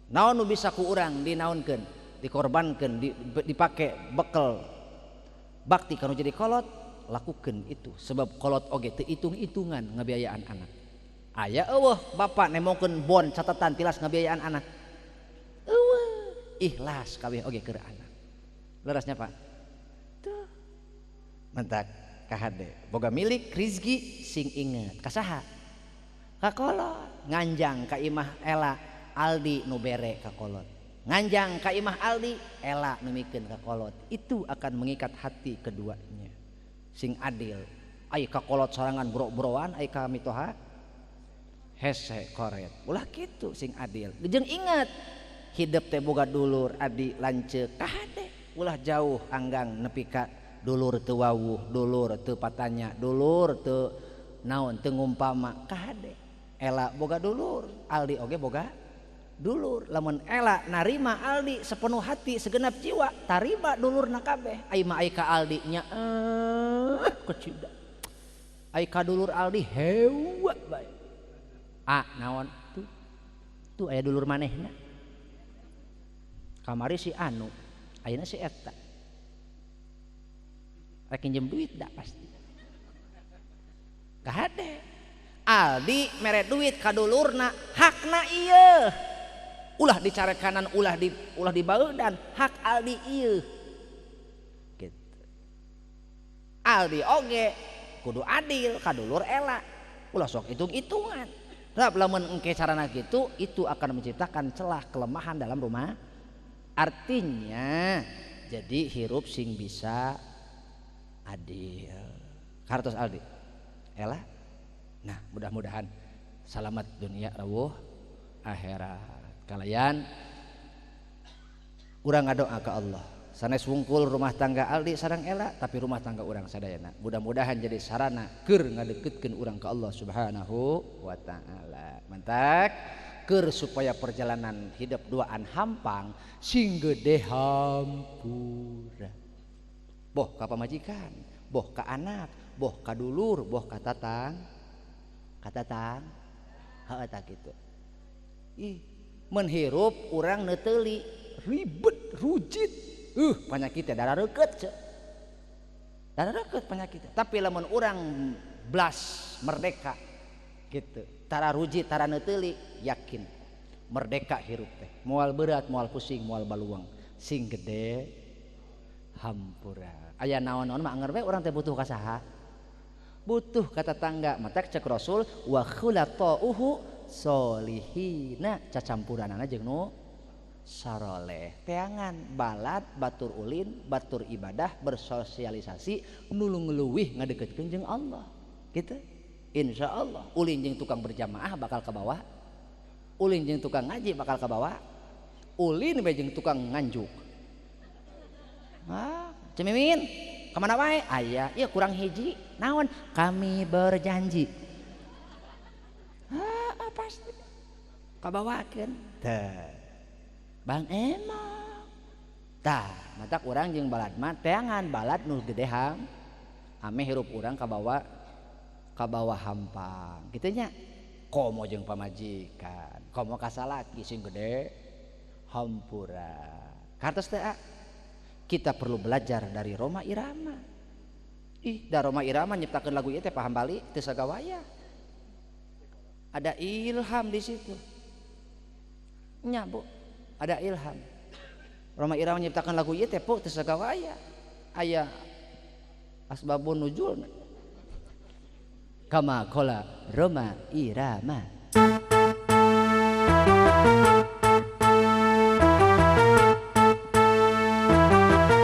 naon nu bisa ku urang dinaonkeun, dikorbankeun, dipake bekel bakti kanu jadi kolot, lakukeun itu. Sebab kolot oge teu hitung-hitungan ngabiayaan anak. Aya eueuh bapak nemongkeun bon catatan tilas ngabiayaan anak. Eueuh, ikhlas kabeh oge keur anak. Lerasnya Pak. Tuh. Mantak kahade boga milik rizki sing inget kasaha ka kolot nganjang ka imah Ela Aldi nu bere ka kolot, nganjang ka imah Aldi Ela nu mikeun ka kolot. Itu akan mengikat hati keduanya sing adil. Ai ka kolot sorangan bro-broan, ai ka mitoha hese koret, ulah kitu sing adil. Jeung inget hidup teh boga dulur adi lanceuk kahade, ulah jauh anggang nepi ka dulur teu wawuh, dulur teu patanya, dulur teu naon teu ngumpama kahade. Ela boga dulur, Aldi oge boga dulur. Lamun Ela narima Aldi sepenuh hati segenap jiwa, tarima dulurna kabeh. Ai mah ai ka Aldi nya kecida. Ai ka dulur Aldi hewa bae. Ah naon tuh? Tuh aya dulur manehna. Kamari si anu, ayeuna si eta. Rek nginjem duit dah pasti. Kahade. Aldi mere duit ka dulurna, hakna ieu. Ulah dicarekanan, ulah di ulah dibaudan, hak Aldi ieu. Gitu. Aldi oge kudu adil ka dulur Ela. Ulah sok hitung-hitungan. Sebab lamun engke carana gitu, itu akan menciptakan celah kelemahan dalam rumah. Artinya jadi hirup sing bisa adil. Kartos Aldi. Ela. Nah, mudah-mudahan selamat dunia rawuh akhirat. Kalian urang ngadoa ka Allah. Sanes wungkul rumah tangga Aldi sareng Ela, tapi rumah tangga urang sadayana. Mudah-mudahan jadi sarana keur ngadeukeutkeun urang ka Allah Subhanahu wa taala. Mantak keur supaya perjalanan hidup duaan hampang sing gede hampura. Boh ka pamajikan, boh ka anak, boh ka dulur, boh ka tatang. Ka tatang. Heuh tah kitu. Ih, mun hirup urang neuteuli, ribet, rujit. Penyakit teh darah reukeut ceu. Darah reukeut penyakit. Tapi lamun urang blas merdeka gitu, tara rujit, tara neuteuli, yakin Merdeka hirup teh. Moal berat, moal pusing, moal baluang. Sing gede hampura. Aya naon-naon mah anger we urang teh butuh ka saha? Butuh ka tetangga. Matak cek Rasul wa khulatauhu solihina, cacampuranana jeung nu saroleh. Teangan balad batur ulin, batur ibadah, bersosialisasi, nulung leuwih ngadeukeutkeun jeung Allah. Gitu. Insya Allah ulin jeung tukang berjamaah bakal kabawa, ulin jeung tukang ngaji bakal kabawa, ulin we jeung tukang nganjuk. Ah, Cemimin kemana wae? Aya, ieu kurang hiji. Naon? Kami berjanji. Ah, pasti kabawakeun. Tah. Bang emang. Tah, matak urang jeung balad mah teangan balad nu gede ham. Ame hirup urang kabawa hampang. Kitu nya. Komo jeung pamajikan, komo ka salaki sing gede hampura. Kartos teh kita perlu belajar dari Rhoma Irama. Ih, da Rhoma Irama nyiptakeun lagu ieu teh paham Bali teu sagawaya. Ada ilham di situ. Nya, Bu. Ada ilham. Rhoma Irama nyiptakeun lagu ieu teh teu sagawaya. Aya asbabun nuzul. Kama qala Rhoma Irama.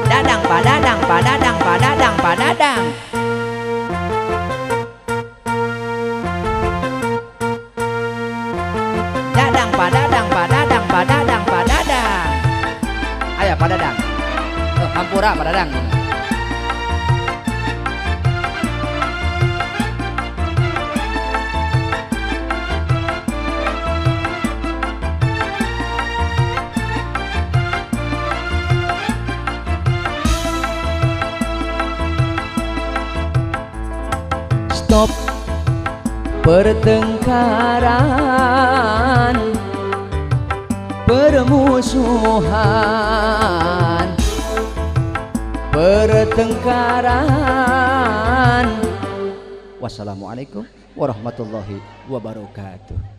Dadang padadang padadang padadang padadang. Dadang padadang padadang padadang padadang. Aya padadang. Hampura padadang. Stop pertengkaran, permusuhan, pertengkaran. Wassalamualaikum warahmatullahi wabarakatuh.